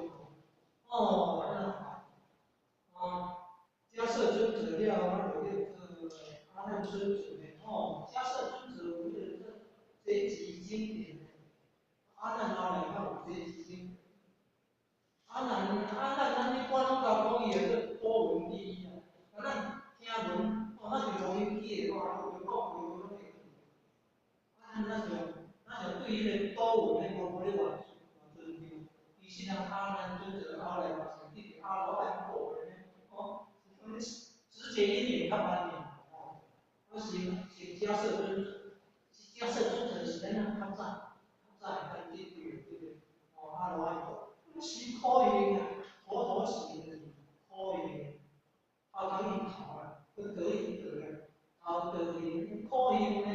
哦，咱來看，哦，迦葉尊者了，啊，就叫做阿難尊者的，哦，迦葉尊者有彼個這集經典，阿難後來較有這集經典，阿難阿難，咱一般攏共講伊會做多聞第一啊，啊咱聽聞，哦，咱是容易記的話，就講話攏會記。啊，咱是對彼個多聞的無咧偌偌尊重。其實人阿難尊者後來嘛是得阿羅漢果的呢，哦，直接因緣較慢爾，哦，啊是是迦葉尊者，迦葉尊者是咱較早較早會當得著這個哦阿羅漢果，是苦行啊，佛陀是苦行，頭殼已頭啊，閣得已得啊，頭得已苦行呢，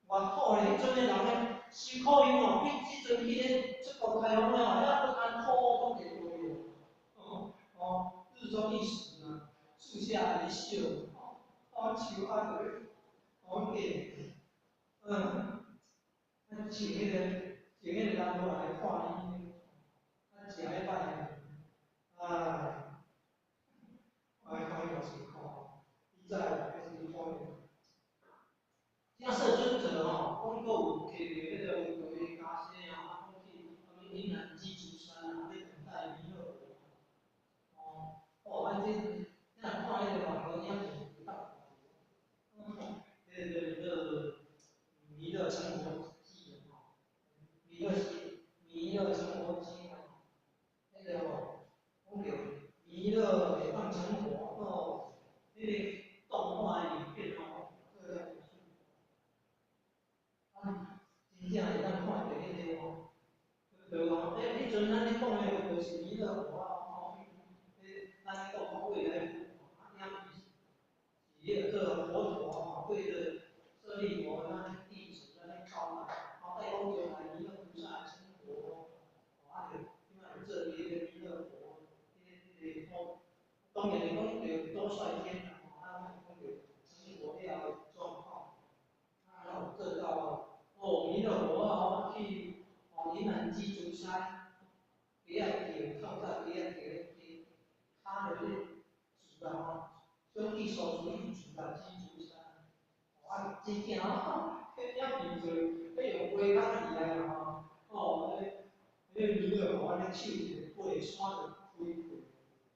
偌苦咧，彼陣的人咧，辛苦行哦，比這陣去咧出國開放了，遐閣艱苦講一堆哦，哦，日中一食啊，樹下一宿，哦，樹下就哦見，嗯，啊請彼個人落來看伊，啊食彼擺，唉，我來看伊偌辛苦，伊知還是苦行。迦葉尊者吼，講閣有摕著彼個佛的袈裟啊，啊講去啥物雲南雞足山啊，欲等待彌勒佛。哦，哦，啊這，你若看彼個網路影片有當看，彼個叫做彌勒成佛記吼，彌勒是彌勒成佛經哦，彼個吼，講著彌勒會當成佛哦，彼個動畫的影片吼，做了真媠。啊，真正會當看著彼個吼，佛吼，欸，彼陣咱咧講的佛就是彌勒佛啊，吼，彼咱咧講未來佛，啊，影片是彼個做佛陀吼，對著舍利弗咱弟子按呢教啦，後再講將來彌勒菩薩成佛，啊，就這擺做彼個彌勒佛，彼個吼，當然是講著兜率天啦，吼，啊，講著成佛了的狀況，啊，有做到哦，彌勒佛啊，去哦雲南雞足山，雞仔橋，透早雞仔橋咧雞，跤著咧樹啊吼，想去掃除去樹啊雞足山，啊，真正吼，彼影片做，彼用畫較厲害啦吼，哦，彼個彌勒佛按呢手一个爬山就開開，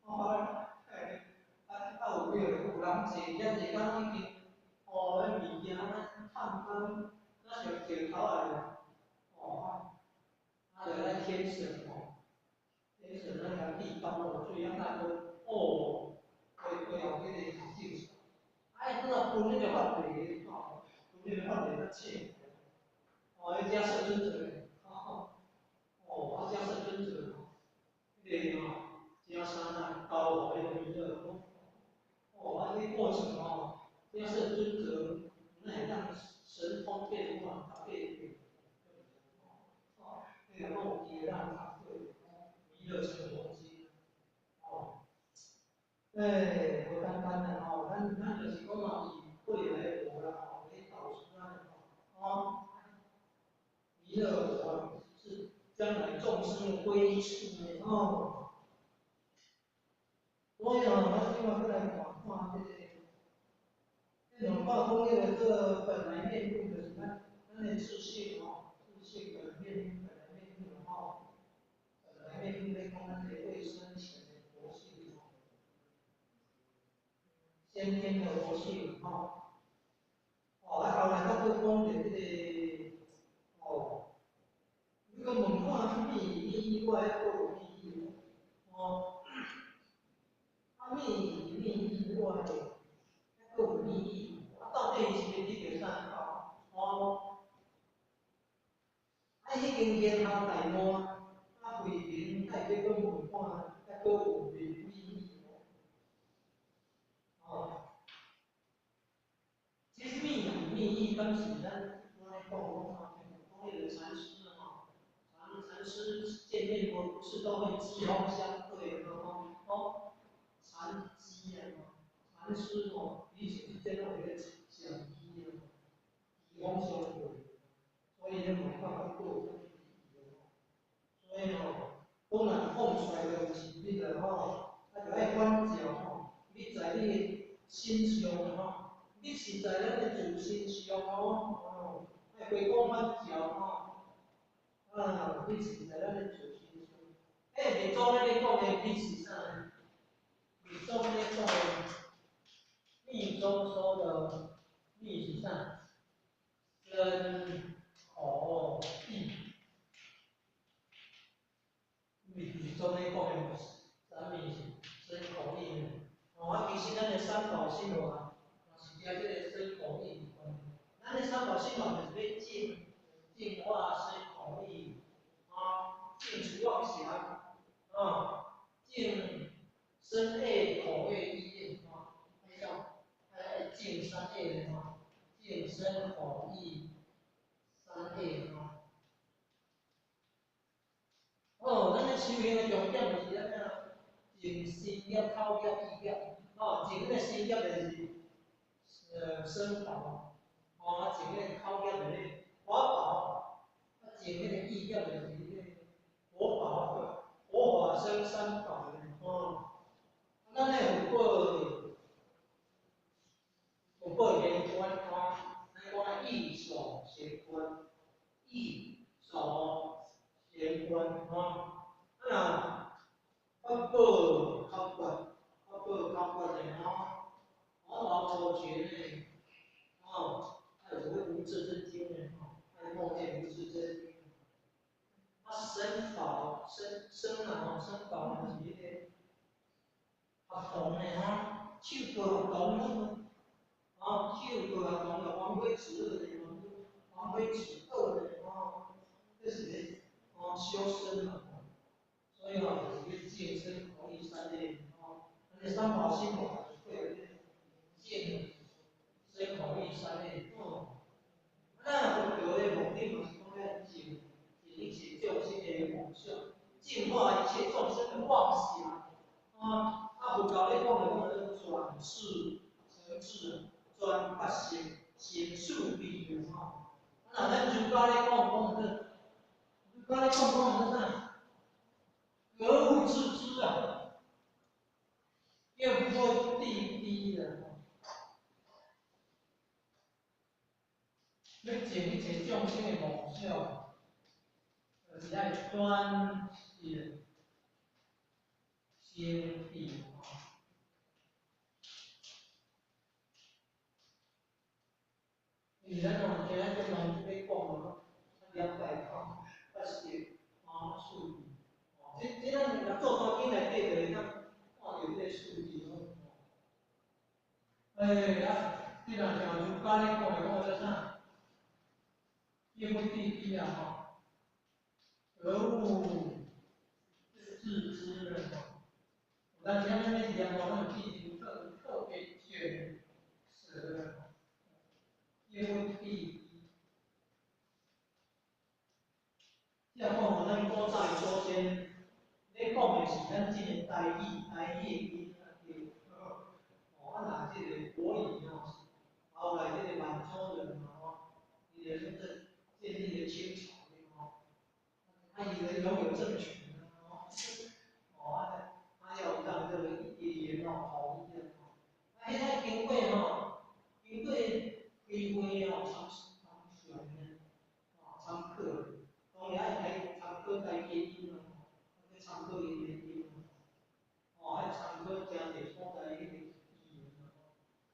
哦，嘿，啊啊有幾個有人坐遐坐到已經，哦，彼物件咱探光，咱像石頭仔哦，啊，就咱天神吼，天神咱共剃刀落水啊，那個哦，過過後彼個是正常，啊，伊拄仔分彼個法題吼，分彼個法題較淺，哦，彼迦葉尊者，哦，哦，啊迦葉尊者吼，彼個吼，袈裟啊，交予彼個彌勒佛，哦，啊，這過程吼，迦葉尊者那會當神通變化，甲變變，哦，彼個攏有機會通讀過，彌勒成佛經，哦，欸，無簡單啦吼，咱就是講嘛是未來佛啦吼，咧導師按呢吼，哦，彌勒佛是將來眾生的歸處呢，哦。所以吼，咱這擺閣來看看這個，這兩百講彼個做本來面目，就是咱的自性吼，自性本來面目，本來面目吼，本來面目咧講咱的未生前的佛性吼，先天的佛性吼，哦，啊後來閣閣講著這個，哦，你閣問看密意以外，閣有密意，哦。啊，密密意外，閣有密意，啊，到底是欲得著啥？哦，啊，啊，彼間言孝大悟，啊，慧能帶這個問看，抑閣有未歸依無？哦，其實密啊密意，敢是咱一般咧講講啥？講彼個禪師吼，禪師見面不是都會機鋒相對嗎？吼，禪機啊，禪師吼，彼此之間攏會咧相機啊，機鋒相對，所以咧嘛會當閣有啥物意義吼？所以吼，講若講出來就有是彼個吼，啊，就愛觀照吼，你在你的身上吼，你是在咱的自身上吼，愛回光返照吼，啊，你是在咱的自身上。欸，密宗咧講的你是啥？密宗咧講的，密宗說的密是啥？身口意。密宗咧講的啥物是身口意呢？哦，啊，其實咱的三寶心法，嘛是佮這个身口意有關。咱的三寶心法就是欲淨化身口意，啊，淨除妄想，啊，淨身業、口業、意業，啊，愛淨三業的吼，淨身口意三業吼。哦，咱咧修行的重點就是按怎？淨身業、口業、意業，哦，淨彼個身業就是身寶，哦，啊，淨彼個口業就是法寶，啊，淨彼個意業就是彼個佛寶，佛法僧三寶哦。啊，咱咧佛寶玄關吼，咱講意所玄關，意所玄關吼，啊若法寶口訣，法寶口訣的吼，法華口訣呢，哦，還有什麼無字真經的吼，還有默念無字真經。啊，身寶身身啊吼，身寶就是彼個合同的吼，手過合同，哦，手過合同就黃灰指惡的，黃灰指惡的吼，這是咧哦修身嘛，所以吼就是欲淨身口意三業吼，咱這三寶心法就是會有這個淨身口意三業哦。咱佛教的目的嘛是講欲淨一切眾生的妄想，淨化一切眾生的妄想啊！啊，佛教咧講的講的轉世成智，轉八識成四智吼。啊，若咱儒家咧講講的，儒家咧講講的啥？格物致知啊，見分諦低啦吼。欲淨一切眾生的妄想，就是愛轉識成智吼。因為咱吼今仔日嘛是欲講啊，200吼，八識啊四智，哦，這咱若做大經內底就會當看著這個數字吼。欸，啊，你若像儒家咧講的講做啥？見分諦低啊吼，格物致知了吼。有當時咱咧念吼，咱記住特別捲舌吼，見分諦低。這講吼，咱古早的祖先咧講的是咱這個台語，台語的音啊對。哦，啊若這個國語吼，後來這個滿洲人嘛吼，伊就說這建立了清朝的吼，啊伊就擁有政權啊吼，哦啊，他要讓這個語言哦統一啊吼，啊彼個經過吼，經過開會哦，參詳的，哦參考，當然愛來參考家己的音啊，去參考𪜶的音啊，哦愛參考誠濟所在彼個語言啊，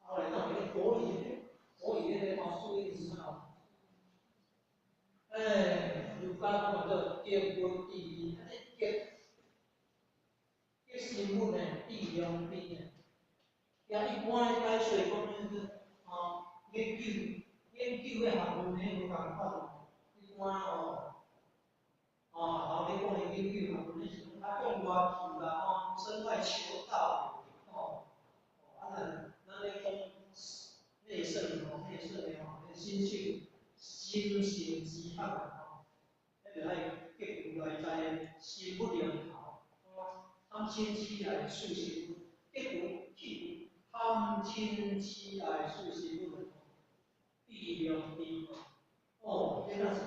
後來當然國語國語彼個嘛屬於是啥？欸，儒家講做格物致知，啊這格格新聞的致良知的，也一般的解說講那個哦，研究的學問彼無仝款，一般哦，求道吼，啊，咱咧講內聖吼，內聖的吼，心性心性之學吼，彼著愛結求內在心不念頭，貪嗔癡愛四心不，結求去除貪嗔癡愛四心不，致良知哦，這若是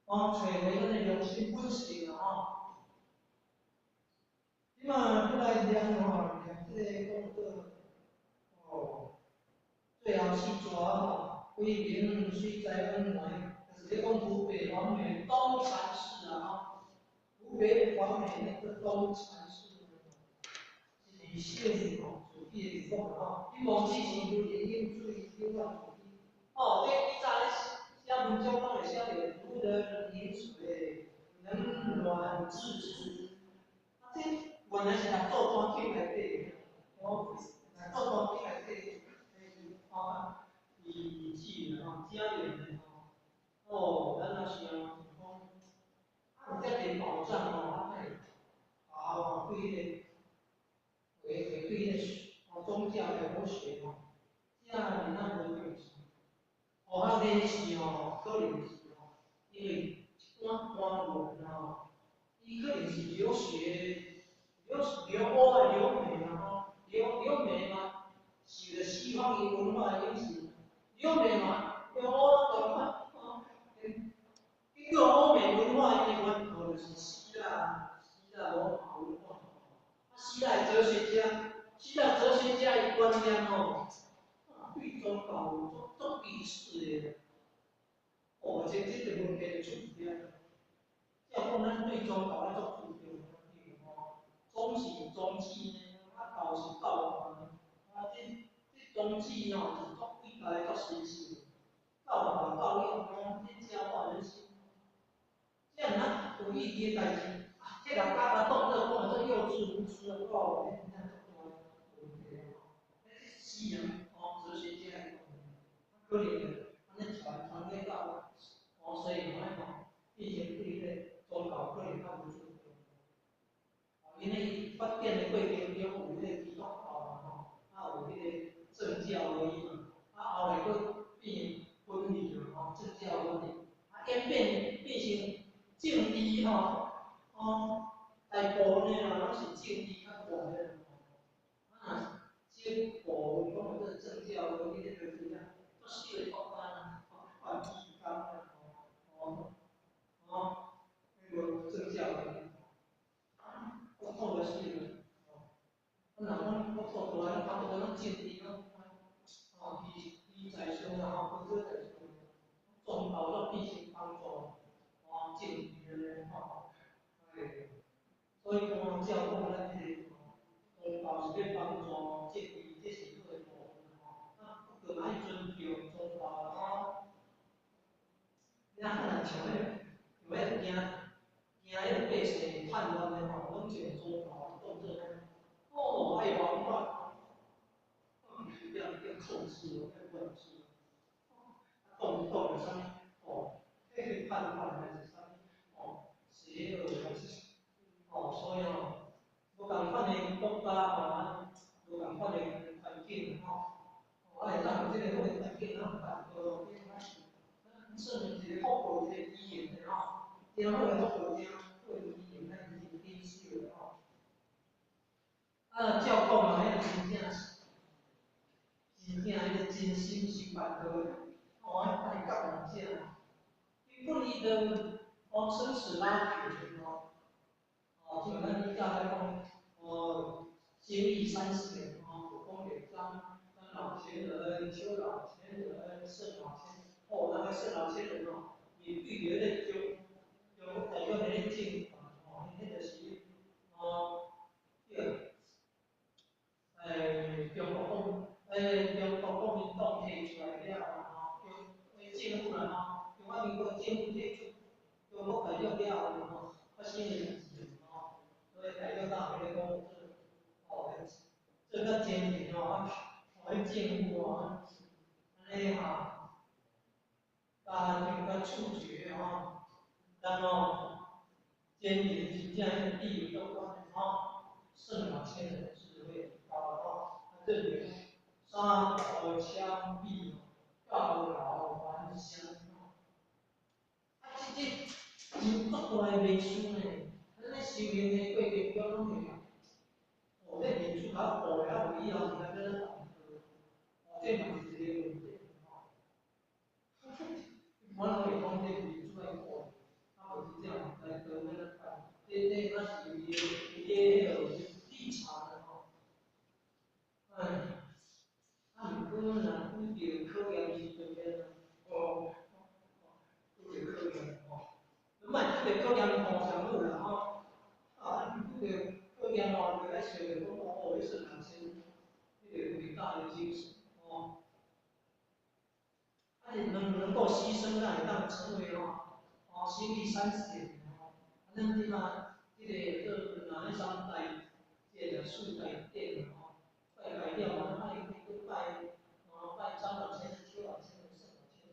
哦，揣回咱的良心本性啊吼。這馬閣來念吼，念這个講做哦，最後四逝吼，歸明水災恩來，就是咧講湖北黃梅東禪寺啊吼，湖北黃梅那個東禪寺，是佇縣吼，自己的地方吼，伊無只是劉連英水九萬哦，這以早咧寫文章攏會寫著如人飲水，冷暖自知。啊，這原來是來做單曲內底，哦，來做單曲內底，哦，語句啦吼，加言的吼，哦，咱若是啊，講，啊有遮濟寶藏吼，啊，會啊對彼个，會對彼个哦宗教的佛學吼，遮爾仔無重視，哦，啊，練習吼，可能是吼，因為一般官員吼，伊可能是留學。留留歐啊，留美嘛吼，留美嘛，受著西方伊文化的影響，留美嘛，留歐共款吼，結果歐美文化伊的源頭就是希臘羅馬文化，啊，希臘哲學家，希臘哲學家伊觀念吼，啊，對宗教有足足鄙視的，哦，這個問題就出佇遐，照講咱對宗教愛足注重。宗是宗旨呢，啊教是教化呢，啊這宗旨吼是足偉大的、足神聖的，教化教育吼，這教化人心。這樣啊有意義的代誌，啊，這人家甲當做講的做幼稚無知啊，哦，這真正足大的問題吼。這西洋哦，哲學家的可能就按呢傳傳去到哦西洋的吼，變成對彼個宗教可能較無尊重。因為發展的過程中有彼個基督教嘛吼，啊有彼個政教合一嘛，啊後來閣變分離嘛吼，政教分離，啊演變變成政治吼，哦，大部分的啦攏是政治較懸的吼，啊若少部分講的這政教合一，這個真正足小的國家啦，吼，梵蒂岡啦，吼，哦，彼個政教合一。國土就細吼，啊若講國土大，差不多攏政治攏，吼，虛在上啦吼，高高在上，宗教攏變成幫助，哦，政治按呢吼，哎，所以講照講咱這個宗教是欲幫助政治，這是好的部分吼，啊，不過愛尊重宗教吼，你啊若像彼，像彼驚驚彼個百姓叛亂的吼，攏將宗教當做哦，愛防範，要控制，要管制，動動啥物哦，彼個叛亂還是啥物哦，邪惡還是哦，所以吼，無仝款的國家吼，無仝款的環境吼，哦，啊會當有這個好的環境，咱辦道，咱算是一個福報，一個機緣的吼，真好的福報，真好的機緣，咱真珍惜的吼。啊，照講嘛，彼個真正是，真正彼個真心是辦道的，哦，彼大覺悟者，伊本伊就哦生死拉平哦，哦，像咱以早咧講，哦，精義三賢哦，有講著張張老前人、邱老前人、盛老前，哦，那個盛老前人哦，伊對著彼個中國大陸的政權吼，彼就是哦，對，中國國民黨提出來了後吼，中政府啦吼，中華民國政府提出中國大陸了後吼，發生的代誌吼，所以大陸大會咧講，哦，這較堅定吼，啊，彼政府吼，按呢吼，加較處決吼，然後堅定真正彼個地位足懸的吼，圣老千人智慧高吼，啊，这里杀头枪毙，告老还乡吼。啊，這這真足大的迷思呢，咱咧修行的過程中攏會哦，這民主較顧了以後是來欲按怎辦？哦，這嘛是一個問題吼。我攏會講這民主愛顧，啊無真正來講欲按怎辦？這這那是有伊的伊的彼號立場的吼。哎，啊，毋過若拄著考驗時陣欲按怎？哦，拄著考驗吼，莫拄著考驗通常好啦吼。啊，拄著考驗吼，就愛想著講哦，彼聖人先彼個偉大的精神吼。啊，你能夠犧牲，才會當成為吼，哦，心力三賢吼。啊，咱這馬這個做若彼三大殿啊、四大殿吼，拜拜了嘛，愛去拜，哦，拜張老先生、邱老先生、盛老先生，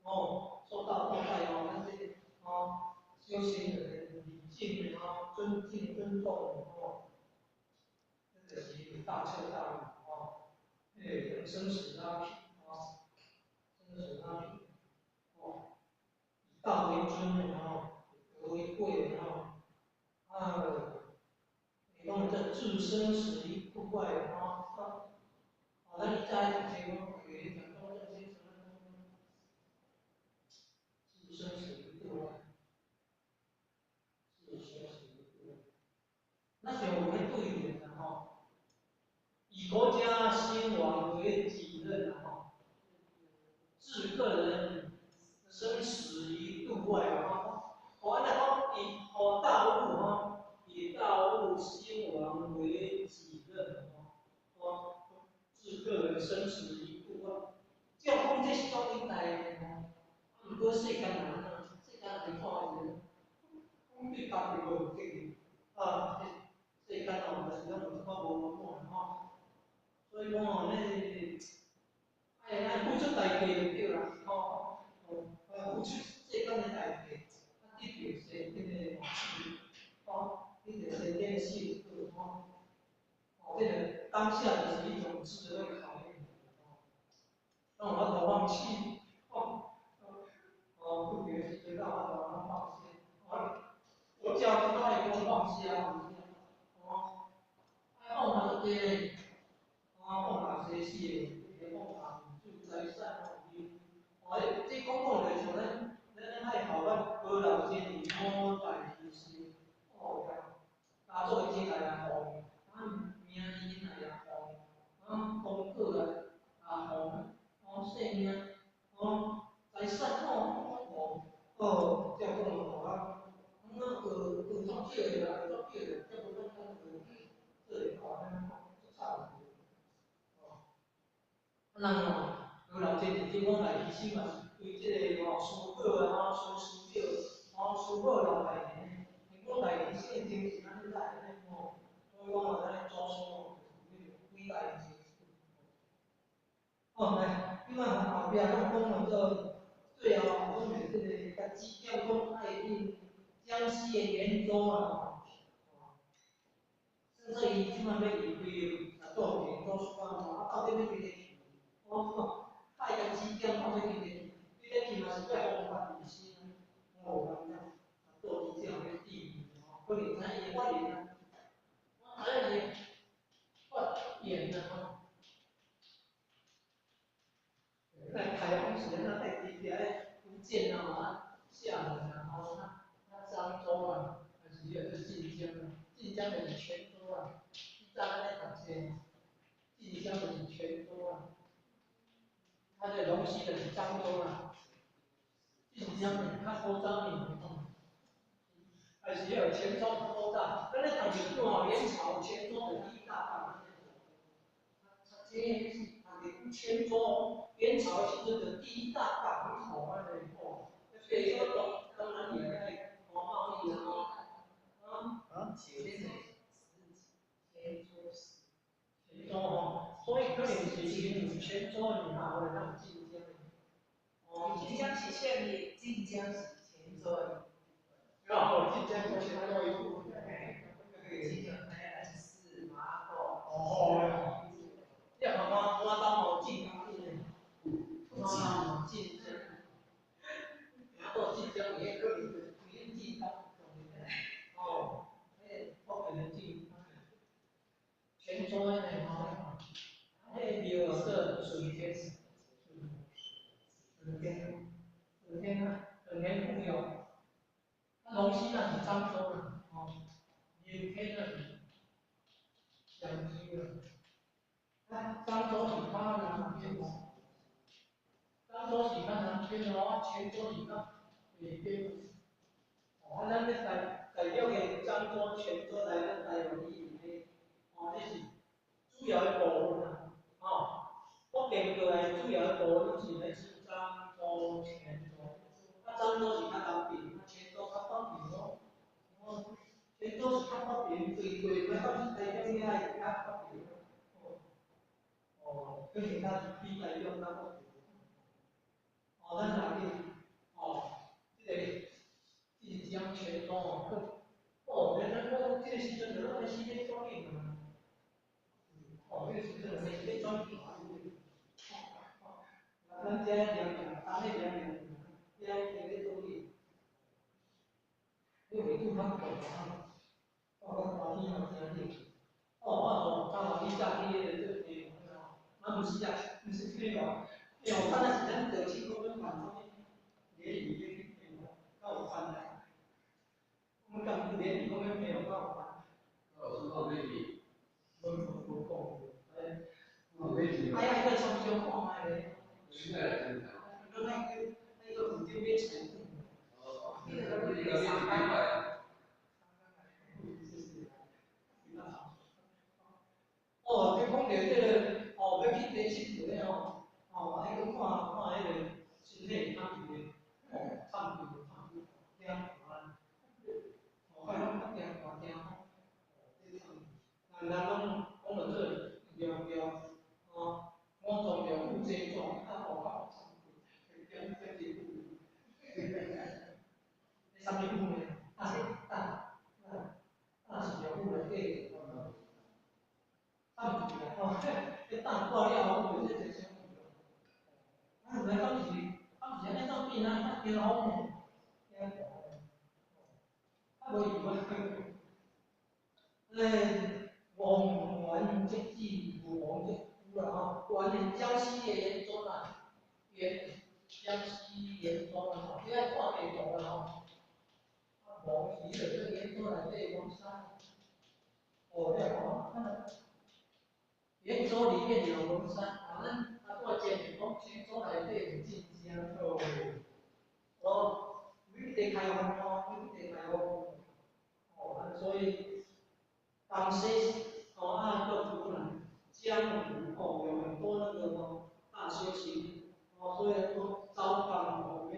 哦，受到膜拜哦，咱這個哦，修行人禮敬的吼，尊敬尊重的吼，這就是大徹大悟吼，彼個生死拉平吼，生死拉平，哦，以道為尊的吼，以德為貴的吼，啊，會講這置生死於度外吼，啊，咱以前讀冊攏會講講這些什麼，置生死於度外，置生死於度外，咱上有彼對聯啦吼，以國家興亡為己任啦吼，置個人生死於度外吼，哦，按呢講以予大物吼，以大物興亡為己任吼，哦，置個人生死於度外，照講這是足偉大的吼，啊，毋過世間人啊，世間人看伊，講對家己無有責任，啊，這世間哦，就是攏有一寡無圓滿吼，所以講吼，咱愛付出代價就對啦，吼，哦，付出世間的代價，啊，得著先天的吼，得著先天的幸福吼，哦，這個當下就是一種智慧考驗，吼，讓有法度放棄，吼，哦，拄著時陣才有法度通放下，哦，佛教都愛講放下，哦，愛放下這個，哦，放下生死的，放下財產哦，這講講就像咱愛效法高老先生五代犧牲，哦，家族的錢財也放，啊，名醫也放，啊，功過啊也放，哦，性命，哦，財產哦，攏放，哦，這樣講吼啊，啊，學學足少的啦，足少的，這無咱咱學做會到按呢講，足慘的，哦，啊人哦。高老先生這五代犧牲嘛是對這個吼師母啊吼，師師長吼，師母老大人，五代犧牲精神按呢來的吼，所以講哦，咱祖師吼，就是偉大的精神。哦，來，這擺後壁攏講到最後講著這個共指點講愛去江西的袁州啊，吼，甚至伊這擺欲離開來做泉州書館吼，啊到底欲佇咧去？哦。愛共指點講欲佇咧去，佇咧去嘛是愛防範於身，哦，咁樣，做這樣的地名吼，可能知影伊發言啊，我知影伊發言啊吼。在台風時，那在佇遐福建啊、廈門啊、吼，那漳州啊，還是迄個晉江啊，晉江就是泉州啊，以早咱咧讀冊，晉江就是泉州啊。它的龍溪就是漳州啦，晉江的較古早名吼，還是迄個泉州較古早。咱咧讀歷史吼，元朝泉州的第一大港。這是讀泉州，元朝時陣的第一大港口按呢吼。所以說，當然也在貿易啊，啊。啊？泉州吼，所以可能是因為泉州的名後來當晉江的。哦，晉江是啥物？晉江是泉州的。哦，晉江是泉州一部分。晉江還是四啊，龍溪那是漳州啦，哦，鹽坑那是漳州啦。啊，漳州是較南邊哦，漳州是較南邊哦，泉州是較北邊。哦，啊，咱咧代代表的漳州、泉州來咱台灣以內，哦，這是主要的部分啦，哦，福建過來主要的部分攏是來自漳州、泉州。啊，漳州是較南邊，啊，泉州較北邊咯。哦，泉州是較北邊，對對，啊，到台北遐是較北邊。哦，可能較比台中較北邊。哦，咱來去，哦，這個晉江泉州哦，哦，原來我這個時陣就攏開始咧轉變啊。哦，這個時陣就開始咧轉變。哦，咱遮涼涼，當咧涼涼，遮下咧轉變。這緯度較懸啊，到較熱天嘛真冷。哦，我吼較歡喜早起彼個做地方啊，啊，毋是啊，毋是廢話，廢話，敢若是咱早起講要辦啥物聯誼要去廢話，較有番來。阮講聯誼講要廢話較有番。老師講聯誼。無無無講，哎，哎呀，去參詳看覓咧。現在來參詳。閣愛去愛去府頂買菜。哦，你個買幾塊？哦，你講著這個，哦，欲去第七回哦，哦，愛閣看看彼個身體較佇咧，哦，慘病慘病，驚寒，哦，看攏較驚寒驚風，哦，這慘病，人人攏講著做苗苗，哦，五臟六腑齊全，啊，哦，較慘病，驚驚這久。啥物腑呢？大大大大是六腑內底。惨去啊！吼，彼胆掛了後，袂使坐車。啊，毋知敢是敢是按呢走變啊，較驚風呢？驚寒。啊，無用啊！哎，王完則記，武王則孤啦吼。完江西的鹽州啦，鹽江西鹽州啦吼，這愛看地圖啦吼。啊，王是彼個鹽州內底王山。哦，你看，啊。鹽州裡面有龍山，啊，咱啊拄仔前面講泉州內底有晉江，哦，哦，每地開放哦，每地開放，哦，啊，所以東西哦啊，到湖南、江湖哦，有很多那個哦大修行，哦，所以說招感哦，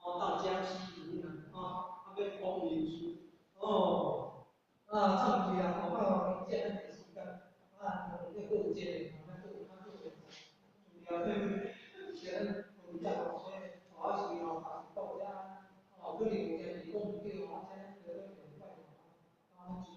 哦到江西、湖南啊，啊欲封文書，哦，啊，唱起啊，哦，啊，這個時間。啊，這個有這個，啊，閣有較閣有資料，是咱文章哦，所以哦，啊是哦，也是到遮，哦，可能有陣時講毋對，啊，請咱這個電話，啊，指